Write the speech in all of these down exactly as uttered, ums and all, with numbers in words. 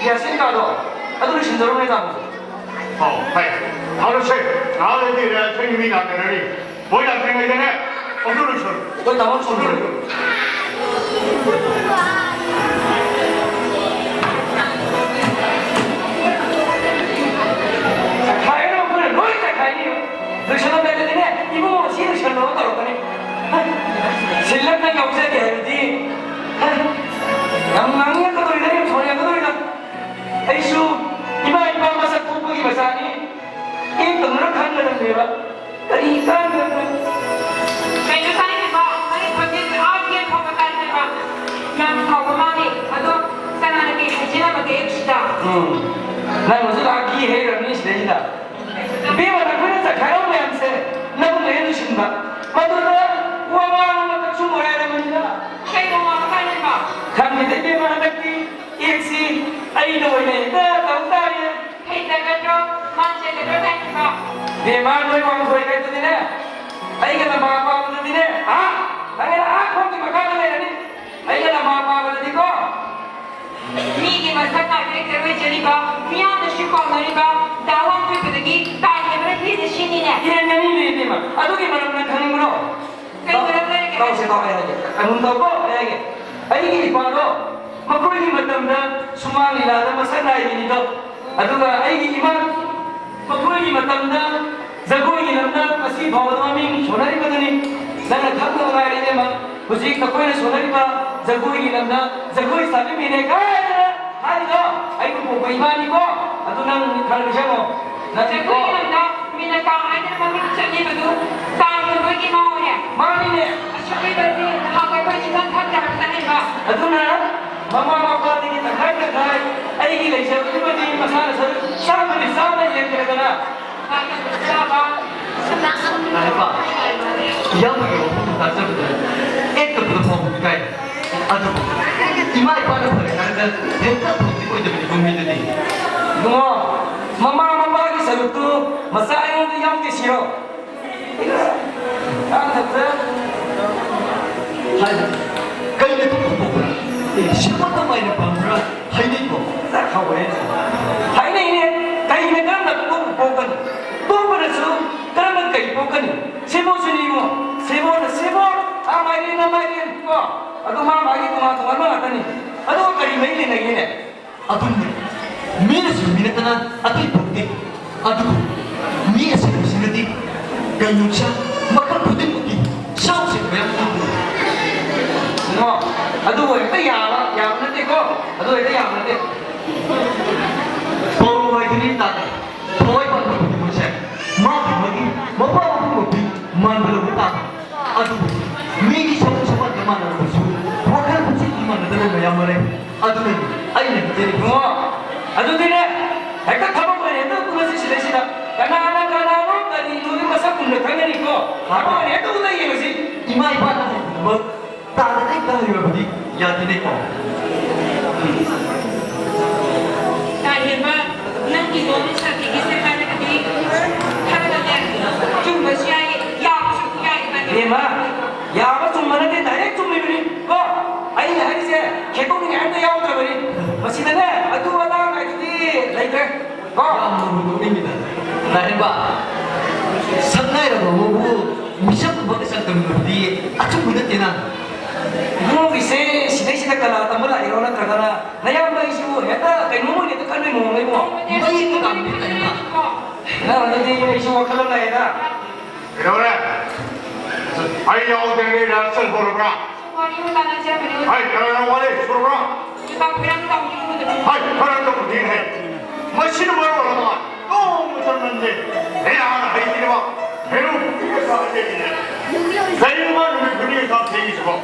Gas ꯁꯤꯂꯤꯟꯗꯔꯗꯣ ꯑꯗꯨ ꯂꯣꯏꯁꯤꯟꯖꯔꯣꯅꯦ, ꯇꯥꯃꯣ꯫ ꯑꯣ, ꯐꯩ꯫ ꯐꯔꯁꯦ꯫ ꯉꯥꯏꯍꯥꯛ ꯂꯩꯔꯗꯤ ꯔꯦꯁꯟꯒꯤ ꯃꯤ ꯂꯥꯛꯀꯗꯧꯔꯤ꯫ ꯃꯣꯏ ꯂꯥꯛꯇ꯭ꯔꯤꯉꯩꯗꯅꯦ, ꯑꯗꯨ ꯂꯣꯏꯁꯜꯂꯨ꯫ ꯍꯣꯏ, ꯇꯥꯃꯣ, ꯁꯣꯝꯗ꯫ ꯆꯈꯥꯏꯔꯣ, ꯑꯩꯈꯣꯏꯅ ꯂꯣꯏ ꯆꯈꯥꯏꯅꯤ꯫ ꯂꯣꯏꯁꯜꯂꯝꯗꯥꯏꯗꯗꯤꯅꯦ, "ꯏꯕꯨꯡꯉꯣ, ꯁꯤ ꯂꯣꯏꯁꯜꯂꯣ" ꯇꯧꯔꯛꯀꯅꯤ꯫ ꯁꯤꯜꯂꯞꯅ ꯌꯥꯎꯖꯒꯦ ꯍꯥꯏꯕꯗꯤ, ꯌꯥꯝ ꯉꯥꯡꯅꯤꯡꯉꯛꯀꯗꯧꯔꯤꯗ, ꯌꯥꯝ ꯁꯥꯎꯅꯤꯡꯉꯛꯀꯗꯧꯔꯤꯗ꯫ ꯑꯩꯁꯨ ꯏꯃꯥ ꯏꯄꯥ ꯃꯁꯛ ꯊꯣꯛꯄꯒꯤ ꯃꯆꯥꯅꯤ꯫ ꯑꯦ ꯇꯧꯅꯔ ꯈꯪꯒꯗꯕꯅꯦꯕ꯫ ꯀꯔꯤ ꯀꯥꯟꯅꯕ? ꯀꯩꯅꯣ ꯇꯥꯏꯅꯦꯕ? ꯅꯪꯒꯤ ꯈꯣꯟꯖꯦꯜꯁꯦ ꯑꯥ ꯌꯦꯠ ꯐꯥꯎꯕ ꯇꯥꯏꯅꯦꯕ꯫ ꯌꯥꯝ ꯁꯥꯎꯕ ꯃꯥꯜꯂꯦ꯫ ꯑꯗꯣ ꯀꯅꯥꯅ ꯀꯩ ꯍꯥꯏꯖꯤꯜꯂꯝꯃꯒꯦ ꯑꯩꯕꯨ ꯁꯤꯗ? ꯎꯝ꯫ ꯅꯪ ꯍꯧꯖꯤꯛ ꯂꯥꯛꯈꯤ ꯍꯩꯔꯕꯅꯤ ꯁꯤꯗꯩꯁꯤꯗ꯫ ꯏꯕꯦꯝꯃ, ꯅꯈꯣꯏꯅ ꯆꯈꯥꯏꯔꯝꯕ ꯃꯌꯥꯝꯁꯦ ꯅꯕꯨꯛ ꯂꯣꯏꯅ ꯂꯣꯏꯁꯤꯟꯕ꯫ ꯃꯗꯨꯗ ꯋꯥ ꯉꯥꯡꯕ ꯀꯛꯁꯨ ꯃꯔꯥꯏꯔꯝꯕꯅꯤꯗ꯫ ꯀꯩꯅꯣ ꯉꯥꯡꯕ ꯀꯥꯏꯅꯦꯕ? ꯈꯪꯗꯦꯗ ꯏꯕꯦꯝꯃ, ꯍꯟꯗꯛꯇꯤ ꯑꯦꯛꯁꯤ ꯑꯩꯅ ꯑꯣꯏꯅ ꯍꯦꯛꯇ ꯇꯧ ꯇꯥꯔꯦ꯫ ꯍꯩꯖꯒꯗ꯭ꯔꯣ? ꯃꯥꯟꯖꯒꯗ꯭ꯔꯣ ꯇꯥꯏꯅꯦꯕ? ꯏꯕꯦꯝꯃ, ꯅꯣꯏ ꯋꯥꯡꯈꯣꯏ ꯀꯩꯗꯨꯗꯤꯅꯦ, ꯑꯩꯒ ꯂꯝꯕꯥ ꯄꯥꯕꯗꯨꯗꯤꯅꯦ, ꯑꯥ, ꯅꯪꯒꯤꯅ ꯑꯥ ꯈꯣꯡꯒꯤ ꯃꯈꯥꯗ ꯂꯩꯔꯅꯤ꯫ ꯑꯩꯒ ꯂꯝꯕꯥ ꯄꯥꯕꯗꯗꯤꯀꯣ꯫ ꯃꯤꯒꯤ ꯃꯁꯛ ꯉꯥꯛ ꯂꯦꯛꯇ ꯑꯣꯏꯖꯔꯤꯕ, ꯃꯤꯌꯥꯝꯅꯁꯨ ꯀꯥꯎꯅꯔꯤꯕ ꯗꯥ ꯋꯥꯡꯊꯣꯏꯕꯗꯒꯤ ꯇꯥ ꯍꯦꯟꯕꯅ ꯍꯦꯟꯅ ꯁꯤꯅꯤꯅꯦ꯫ ꯍꯦꯟꯒꯅꯤꯅꯦ ꯏꯕꯦꯝꯃ꯫ ꯑꯗꯨꯒꯤ ꯃꯔꯝ ꯅꯪ ꯈꯪꯅꯤꯡꯕ꯭ꯔꯣ? ꯀꯩ ꯃꯔꯝ ꯂꯩꯔꯒꯦ? ꯇꯥꯎꯁꯦ, ꯇꯥꯎ, ꯑꯩ ꯍꯥꯏꯒꯦ꯫ ꯑꯗꯨꯝ ꯇꯧꯀꯣ, ꯑꯩ ꯍꯥꯏꯒꯦ꯫ ꯑꯩꯒꯤ ꯏꯄꯥꯗꯣ ꯃꯈꯣꯏꯒꯤ ꯃꯇꯝꯗ ꯁꯨꯃꯥꯡ ꯂꯤꯂꯥꯗ ꯃꯁꯛ ꯅꯥꯏꯕꯤꯅꯤꯗꯣ꯫ ꯑꯗꯨꯒ ꯑꯩꯒꯤ ꯏꯃꯥ ꯃꯈꯣꯏꯒꯤ ꯃꯇꯝꯗ ꯖꯒꯣꯏꯒꯤ ꯂꯝꯗ ꯉꯁꯤ ꯐꯥꯎꯕꯗ ꯃꯃꯤꯡ ꯁꯣꯟꯅꯔꯤꯕꯗꯨꯅꯤ꯫ ꯅꯪꯅ ꯈꯪꯗꯕ ꯉꯥꯏꯔꯦ ꯏꯕꯦꯝꯃ꯫ ꯍꯧꯖꯤꯛ ꯑꯩꯈꯣꯏꯅ ꯁꯣꯟꯅꯔꯤꯕ ꯖꯒꯣꯏꯒꯤ ꯂꯝꯗ ꯖꯒꯣꯏ ꯁꯥꯕꯤ ꯃꯤꯅꯦ ꯀꯥꯏꯅ ꯍꯥꯏꯔꯤꯗꯣ ꯑꯩꯕꯨ ꯄꯣꯛꯄ ꯏꯃꯥꯅꯤꯀꯣ꯫ ꯑꯗꯨ ꯅꯪ ꯈꯔ ꯅꯤꯡꯁꯤꯡꯉꯣ꯫ ꯅꯪ ꯖꯒꯣꯏꯒꯤ ꯂꯝꯗ ꯃꯤꯅ ꯀꯥ ꯍꯥꯏꯗꯅ ꯃꯃꯤꯡ ꯆꯠꯂꯤꯕꯗꯨ ꯇꯥ ꯍꯦꯟꯕꯒꯤ ꯏꯃꯥ ꯑꯣꯏꯔꯦ꯫ ꯃꯥꯅꯤꯅꯦ꯫ ꯑꯁꯨꯛ ꯀꯨꯏꯕꯁꯤ ꯅꯍꯥꯛ ꯑꯩꯈꯣꯏ ꯁꯨꯡꯈꯪ ꯈꯪꯗꯕ ꯆꯠꯂꯤꯕ꯫ ꯑꯗꯨꯅ ꯃꯃꯥ ꯃꯄꯥꯗꯒꯤ ꯇꯪꯈꯥꯏ ꯇꯪꯈꯥꯏ ꯑꯩꯒꯤ ꯂꯩꯖꯕꯗꯨꯃꯗꯤ ꯃꯁꯥꯅ ꯁꯔꯨꯛ ꯆꯥꯝꯃꯗꯤ ꯆꯥꯝꯃ ꯌꯦꯟꯈ꯭ꯔꯦꯗꯅ꯫ ꯉꯥꯏꯈꯣ, ꯏꯌꯥꯝꯕꯒꯤ ꯋꯥꯐꯝꯗꯣ ꯇꯥꯖꯕꯗ ꯑꯦꯛ ꯇꯧꯕꯗ ꯐꯥꯎꯕ ꯏꯀꯥꯏ꯫ ꯑꯗꯨꯕꯨ ꯏꯃꯥ ꯏꯄꯥꯅ ꯐꯔꯦ ꯍꯥꯏꯔꯒ ꯍꯦꯛꯇ ꯑꯐꯕꯗꯤ ꯑꯣꯏꯗꯕꯅꯤꯀꯣ ꯃꯤꯗꯨꯗꯤ꯫ ꯏꯕꯨꯡꯉꯣ, ꯃꯃꯥ ꯃꯄꯥꯒꯤ ꯁꯔꯨꯛꯇꯨ ꯃꯆꯥ ꯑꯩꯉꯣꯟꯗ ꯌꯥꯎꯗꯦ ꯁꯤꯔꯣ? ꯀꯥꯟꯅꯗ꯭ꯔꯦ꯫ ꯍꯥꯏ, ꯀꯩꯅꯣ ꯄꯨꯄꯨ? ꯑꯦ, ꯁꯦꯕꯣꯠꯇ ꯃꯥꯏꯔꯦꯟ ꯄꯥꯟꯕ꯭ꯔꯥ? ꯍꯥꯏꯅꯩꯀꯣ꯫ ꯍꯧꯔꯦ꯫ ꯍꯥꯏꯅꯩꯅꯦ, ꯀꯩꯅ ꯀꯔꯝꯅ ꯄꯣꯛꯄ ꯄꯣꯛꯀꯅꯤ? ꯄꯣꯛꯄꯅꯁꯨ ꯀꯔꯝꯅ ꯀꯩ ꯄꯣꯛꯀꯅꯤ? ꯁꯦꯕꯣꯠꯁꯨꯅꯤ ꯏꯕꯨꯡꯉꯣ, ꯁꯦꯕꯣꯠꯅ ꯁꯦꯕꯣꯠ, ꯑꯥ ꯃꯥꯏꯔꯦꯟꯅ ꯃꯥꯏꯔꯦꯟ ꯀꯣ, ꯑꯗꯨ ꯃꯥ ꯃꯥꯒꯤ ꯇꯣꯉꯥꯟ ꯇꯣꯉꯥꯟꯕ ꯉꯥꯛꯇꯅꯤ꯫ ꯑꯗꯨꯒ ꯀꯔꯤ ꯃꯔꯤ ꯂꯩꯅꯒꯦꯅꯦ? ꯑꯗꯨꯝꯅꯤ꯫ ꯃꯤꯅꯁꯨ ꯃꯤ ꯅꯠꯇꯅ ꯑꯇꯩ ꯄꯣꯛꯇꯦ꯫ ꯑꯗꯨꯕꯨ ꯃꯤ ꯑꯁꯦꯡꯕꯁꯤꯅꯗꯤ ꯀꯩꯅꯣꯁꯥ ꯃꯈꯜ ꯈꯨꯗꯤꯡꯃꯛꯀꯤ ꯁꯥ ꯎꯆꯦꯛ ꯃꯌꯥꯝ ꯄꯣꯛꯏ꯫ ꯏꯕꯨꯡꯉꯣ, ꯑꯗꯨꯕꯨ ꯍꯦꯛꯇ ꯌꯥꯕ, ꯌꯥꯕ ꯅꯠꯇꯦꯀꯣ꯫ ꯑꯗꯨ ꯍꯦꯛꯇ ꯌꯥꯕ ꯅꯠꯇꯦ꯫ ꯄꯥꯎꯔꯧ ꯍꯥꯏꯗꯨꯅꯤ ꯇꯥꯗꯦ꯫ ꯊꯋꯥꯏ ꯄꯥꯟꯕ ꯈꯨꯗꯤꯡꯃꯛꯁꯦ ꯃꯥꯒꯤ ꯃꯥꯒꯤ ꯃꯄꯥ ꯃꯄꯨ ꯃꯄꯤ ꯃꯥꯟꯕ ꯂꯧꯕ ꯇꯥꯕ꯫ ꯑꯗꯨꯕꯨ ꯃꯤꯒꯤ ꯁꯔꯨꯛ ꯁꯃꯥꯟꯒ ꯃꯥꯟꯅꯔꯕꯁꯨ ꯋꯥꯈꯜ ꯄꯨꯛꯆꯦꯜꯗꯤ ꯃꯥꯟꯅꯗꯕ ꯃꯌꯥꯝ ꯑꯃ ꯂꯩ꯫ ꯑꯗꯨꯅꯅꯤ ꯑꯩꯅ ꯍꯥꯏꯖꯔꯤꯕꯁꯤ꯫ ꯏꯕꯨꯡꯉꯣ, ꯑꯗꯨꯗꯤꯅꯦ, ꯍꯦꯛꯇ ꯊꯕꯛ ꯑꯣꯏꯅ ꯍꯦꯛꯇ ꯎꯠꯂꯁꯤ ꯁꯤꯗꯩꯁꯤꯗ꯫ ꯀꯅꯥꯅ ꯀꯅꯥꯅꯣ ꯀꯔꯤꯅꯣꯗꯤ ꯃꯁꯛ ꯃꯨꯟꯅ ꯈꯪꯒꯅꯤꯀꯣ꯫ ꯊꯕꯛ ꯑꯣꯏꯅ ꯍꯦꯛꯇ ꯎꯠꯂ ꯌꯦꯡꯉꯁꯤ꯫ ꯏꯃꯥ ꯏꯄꯥꯅ ꯍꯥꯏꯕꯗꯨꯃꯛ ꯇꯥꯗꯅ ꯍꯦꯛꯇ ꯍꯩꯔꯕꯗꯤ ꯌꯥꯗꯦꯅꯦꯀꯣ꯫ ꯀꯥ ꯍꯦꯟꯕ, ꯅꯪꯒꯤ ꯂꯣꯟ ꯁꯥꯕꯤꯒꯤꯁꯦ ꯍꯥꯏꯔꯒꯗꯤ ꯈꯔꯒꯅꯦ ꯆꯨꯝꯕꯁꯨ ꯌꯥꯏ, ꯌꯥꯕꯁꯨ ꯌꯥꯏ ꯏꯕꯥꯅꯤ꯫ ꯏꯕꯦꯝꯃ, ꯌꯥꯕ ꯆꯨꯝꯕ ꯅꯠꯇꯦ, direct ꯆꯨꯝꯃꯤꯕꯅꯤ ꯀꯣ꯫ ꯑꯩꯅ ꯍꯥꯏꯔꯤꯁꯦ ꯈꯦꯠꯇꯣꯛꯅꯤꯡꯉꯥꯏ ꯑꯝꯇ ꯌꯥꯎꯗ꯭ꯔꯕꯅꯤ꯫ ꯃꯁꯤꯗꯅꯦ ꯑꯗꯨ ꯑꯗꯥ ꯀꯥꯏꯗꯨꯗꯤ ꯂꯩꯇ꯭ꯔꯦ꯫ ꯀꯣ? ꯌꯥꯝꯅꯕꯨ ꯅꯣꯛꯅꯤꯡꯉꯤꯗ꯫ ꯂꯥꯏꯔꯦꯝꯕ, ꯁꯛꯅꯥꯏꯔꯕ ꯑꯃꯕꯨ ꯃꯤꯁꯛ ꯑꯃꯒ ꯆꯥꯡꯗꯝꯅꯕꯗꯤ ꯑꯆꯨꯝꯕ ꯅꯠꯇꯦꯅ꯫ ꯏꯕꯨꯡꯉꯣꯒꯤꯁꯦ ꯁꯤꯗꯩꯁꯤꯗ ꯀꯂꯥ ꯇꯝꯕ ꯂꯥꯛꯏꯔꯣ, ꯅꯠꯇ꯭ꯔꯒꯅ ꯅꯌꯥꯝꯕ ꯑꯩꯁꯤꯕꯨ ꯍꯦꯛꯇ ꯀꯩꯅꯣꯝ ꯑꯣꯏꯅ ꯍꯦꯛꯇ ꯈꯟꯕꯩ ꯃꯑꯣꯡꯅꯦ ꯏꯕꯨꯡꯉꯣ? ꯃꯌꯦꯛꯇ ꯇꯝꯕꯤ ꯂꯥꯏꯔꯦꯝꯕ꯫ ꯅꯪ ꯑꯗꯨꯗꯤ ꯑꯩꯁꯨ ꯋꯥꯈꯜ ꯑꯃ ꯂꯩꯔꯦꯗ꯫ ꯀꯩꯗꯧꯔꯦ? ꯑꯩ ꯌꯥꯎꯗ꯭ꯔꯤꯉꯩ rehearsal ꯍꯧꯔꯕ꯭ꯔꯥ? ꯋꯥꯔꯤ ꯑꯃ ꯇꯥꯟꯅꯁꯦ ꯍꯥꯏꯕꯅꯦ꯫ ꯍꯥꯏ, ꯀꯅꯥꯅ ꯋꯥꯔꯤ ꯁꯨꯔꯕ꯭ꯔꯥ? ꯂꯨꯄꯥ ꯈꯣꯏꯔꯥꯡ ꯇꯧꯕꯤꯌꯨ꯫ ꯍꯥꯏ, ꯈꯣꯏꯔꯥꯡ ꯇꯧꯕꯤꯌꯨ ꯍꯥꯏ꯫ ꯃꯁꯤꯅ ꯃꯔꯝ ꯑꯣꯏꯔꯒ ꯅꯣꯡꯃꯇ ꯉꯟꯗꯦ꯫ ꯀꯌꯥꯅ ꯍꯩꯇ꯭ꯔꯤꯕ? ꯍꯦꯔꯣ, ꯀꯔꯤꯒꯤꯅꯣ ꯃꯥ ꯅꯨꯃꯤꯠ ꯈꯨꯗꯤꯡꯒꯤ ꯆꯥꯛ ꯊꯦꯡꯉꯤꯁꯤꯕꯣ?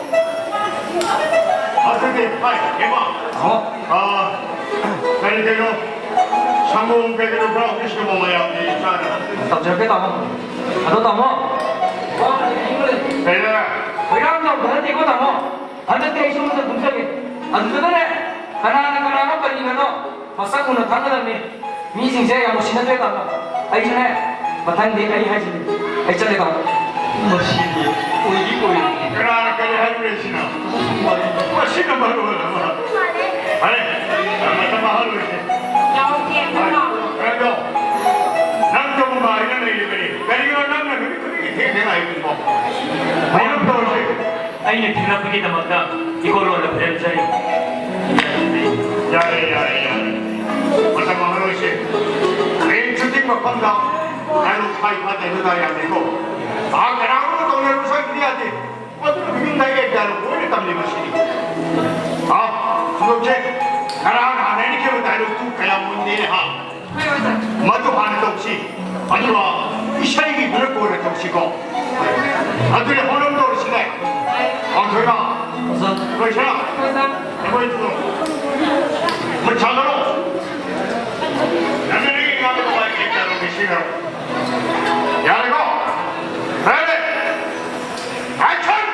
ꯑꯗꯨꯗꯤ, ꯍꯥꯏ, ꯏꯃꯥ꯫ ꯑꯣ꯫ ꯑꯥ, ꯀꯔꯤ ꯀꯩꯅꯣ? ꯁꯪꯒꯣꯝ ꯀꯩ ꯀꯩꯅꯣ ꯈꯔ ꯑꯣꯐꯤꯁꯀꯤ ꯃꯌꯥꯝꯒꯤ ꯆꯥꯅꯕ꯫ ꯇꯧꯖꯔꯛꯀꯦ, ꯇꯥꯃꯣ꯫ ꯑꯗꯣ ꯇꯥꯃꯣ, ꯀꯩꯅꯣ? ꯈꯣꯏꯔꯥꯡ ꯇꯧꯕ ꯅꯠꯇꯦꯀꯣ, ꯇꯥꯃꯣ꯫ ꯍꯟꯗꯛꯇꯤ ꯑꯩ ꯁꯣꯝꯗ ꯀꯨꯝꯖꯒꯦ꯫ ꯑꯗꯨꯗꯨꯅꯅꯦ, ꯀꯅꯥꯅ ꯀꯅꯥꯅꯣ ꯀꯔꯤꯅꯣꯗꯣ ꯃꯁꯛ ꯎꯅ ꯈꯪꯒꯗꯕꯅꯤ꯫ ꯃꯤꯁꯤꯡꯁꯦ ꯌꯥꯝ ꯎꯁꯤꯟꯅꯗ꯭ꯔꯦ, ꯇꯥꯃꯣ꯫ ꯑꯩꯁꯨꯅꯦ, ꯃꯊꯪꯗꯤ ꯑꯩ ꯍꯥꯏꯁꯤꯅꯤ꯫ ꯑꯩ ꯆꯠꯂꯦ, ꯇꯥꯃꯣ꯫ ꯃꯁꯤꯗꯤ ꯑꯣꯏꯗꯤ ꯑꯣꯏ꯫ ꯀꯅꯥꯅ ꯀꯔꯤ ꯍꯥꯏꯔꯨꯔꯦ ꯁꯤꯅ? ꯃꯁꯤꯅ ꯃꯔꯣꯜ ꯑꯃ꯫ ꯐꯔꯦ, ꯃꯇꯝ ꯃꯥꯡꯍꯟ- ꯀꯔꯤꯒꯤꯅꯣ ꯅꯪꯅ ꯅꯨꯃꯤꯠ ꯈꯨꯗꯤꯡꯒꯤ ꯊꯦꯡ ꯊꯦꯡ ꯂꯥꯛꯏꯗꯨꯕꯣ? ꯀꯩꯅꯣ ꯇꯧꯔꯁꯤ꯫ ꯑꯩꯅ ꯊꯦꯡꯂꯛꯄꯒꯤꯗꯃꯛꯇ ꯏꯀꯣꯂꯣꯟꯗ ꯐꯨꯔꯦꯝꯖꯔꯤ꯫ ꯌꯥꯔꯦ, ꯌꯥꯔꯦ, ꯌꯥꯔꯦ꯫ ꯃꯇꯝ ꯃꯥꯡꯍꯜꯂꯣꯏꯁꯦ꯫ ꯍꯌꯦꯡ ꯁꯨꯇꯤꯡ ꯃꯐꯝꯗ ꯍꯥꯏꯔꯣ, ꯐꯥꯏ ꯐꯥꯠ ꯍꯥꯏꯕ ꯌꯥꯗꯦꯀꯣ꯫ ꯑꯥ, ꯀꯅꯥꯒꯨꯝꯕ ꯀꯧꯅꯔꯨ ꯁꯣꯏꯕꯗꯤ ꯌꯥꯗꯦ꯫ ꯃꯗꯨꯅ ꯃꯤꯉꯣꯟꯗ ꯑꯦꯛ ꯗꯥꯏꯂꯣꯒ ꯂꯣꯏꯅ ꯇꯝꯂꯤꯕꯁꯤꯅꯤ꯫ ꯑꯥ, ꯁꯨꯗꯣꯛꯁꯦ꯫ ꯉꯔꯥꯡ ꯅꯍꯥꯟ ꯍꯥꯏꯅꯈꯤꯕ ꯗꯥꯏꯂꯣꯒꯇꯨ ꯀꯌꯥꯝ ꯃꯨꯟꯗꯦꯅꯦ ꯍꯥ? ꯃꯗꯨ ꯍꯥꯟꯅ ꯇꯧꯁꯤ꯫ ꯑꯗꯨꯒ ꯏꯁꯩꯒꯤꯗꯨꯅ ꯀꯣꯟꯅ ꯇꯧꯁꯤꯀꯣ꯫ ꯑꯗꯨꯅ ꯍꯣꯠꯅꯕ ꯇꯧꯔꯁꯤꯅꯦ꯫ ꯄꯥꯡꯊꯣꯏꯕ꯫ ꯑꯣꯖꯥ꯫ ꯂꯣꯏꯁꯤꯔꯥ? ꯑꯣꯖꯥ꯫ ꯑꯩꯈꯣꯏ ꯃꯨꯠ ꯁꯥꯒꯠꯂꯣ꯫ ꯅꯪꯅ ꯅꯪꯒꯤ ꯉꯥꯡꯕꯗꯣ ꯃꯥꯏ ꯀꯩ ꯇꯧꯔꯒꯦ ꯁꯤꯟꯅꯔꯣ꯫ ꯌꯥꯔꯦꯀꯣ? Ready? Action!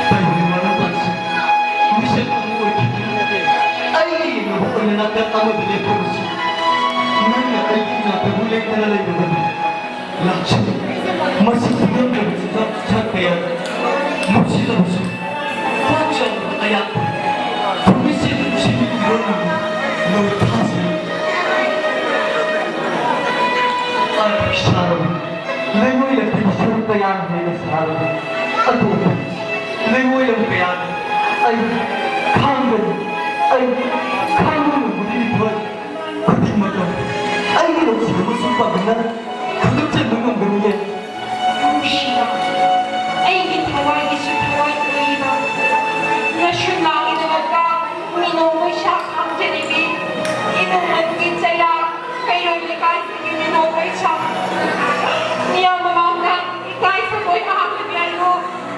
ꯇꯥꯏꯕꯪ ꯋꯥꯔꯛꯄꯁꯤ ꯃꯤꯁꯛ ꯑꯃ ꯑꯣꯏꯈꯤꯕꯅ ꯑꯩꯒꯤ ꯌꯦꯡꯅꯕ ꯑꯣꯏꯅ ꯅꯥꯀꯟ ꯑꯃꯗ ꯂꯦꯞꯄꯕꯁꯤ ꯅꯪꯅ ꯑꯩꯒꯤ ꯏꯅꯥꯛꯇꯕꯨ ꯂꯦꯡꯗꯅ ꯂꯩꯔꯕꯗꯤ ꯂꯥꯛꯆꯅꯤ꯫ ꯃꯁꯤ ꯄꯤꯔꯝꯂꯕ ꯆꯤꯟꯖꯥꯛ ꯆꯥꯛ ꯀꯌꯥ ꯅꯨꯡꯁꯤꯜꯂꯕꯁꯨ ꯆꯥꯛ ꯆꯥꯕꯗ ꯑꯌꯥꯛꯄ ꯊꯨꯝꯃꯤꯠꯁꯤꯗ ꯅꯨꯡꯁꯤꯕꯤ ꯏꯔꯣꯟꯕꯤ ꯅꯣꯏ ꯊꯥꯖꯩ꯫ ꯑꯩ ꯁꯥꯔꯕꯅꯤ꯫ ꯂꯩꯉꯣꯏ ꯂꯝꯕꯤꯒꯤ ꯁꯔꯨꯛ ꯀꯌꯥꯅ ꯍꯦꯟꯅ ꯁꯥꯔꯕꯅꯤ꯫ ꯑꯗꯨꯕꯨ ꯂꯩꯉꯣꯏ ꯂꯝ ꯀꯌꯥꯅ ꯑꯩ ꯈꯥꯡꯒꯅꯤ꯫ ꯑꯩ ꯈꯥꯡꯕ ꯉꯝꯒꯅꯤ ꯃꯤꯑꯣꯏ ꯈꯨꯗꯤꯡꯃꯛꯇ꯫ ꯑꯩꯒꯤ ꯅꯨꯡꯁꯤꯕ ꯑꯃꯁꯨꯡ ꯄꯥꯝꯕꯅ ꯈꯨꯗꯨꯞ ꯆꯟꯕ ꯉꯝꯒꯅꯤꯌꯦ꯫ ꯅꯨꯡꯁꯤꯕ, ꯑꯩꯒꯤ ꯊꯋꯥꯏꯒꯤꯁꯨ ꯊꯋꯥꯏ ꯑꯣꯏꯔꯤꯕ ꯅꯁꯨ ꯂꯥꯛꯏꯗꯃꯛꯇ ꯃꯤꯅꯣꯛ ꯃꯩꯁꯥ ꯈꯥꯝꯖꯔꯤꯕꯤ ꯏꯃꯨꯡ ꯃꯅꯨꯡꯒꯤ ꯆꯩꯔꯥ ꯀꯩꯔꯣꯜ ꯂꯩꯀꯥꯏꯁꯤꯒꯤ ꯃꯤꯅꯣꯛ ꯃꯩꯁꯥ ꯃꯤꯌꯥꯝ ꯃꯃꯥꯡꯗ ꯏꯀꯥꯏ ꯁꯪꯒꯣꯏ ꯃꯍꯥꯛ ꯑꯣꯏꯕꯤꯔꯛꯂꯨ꯫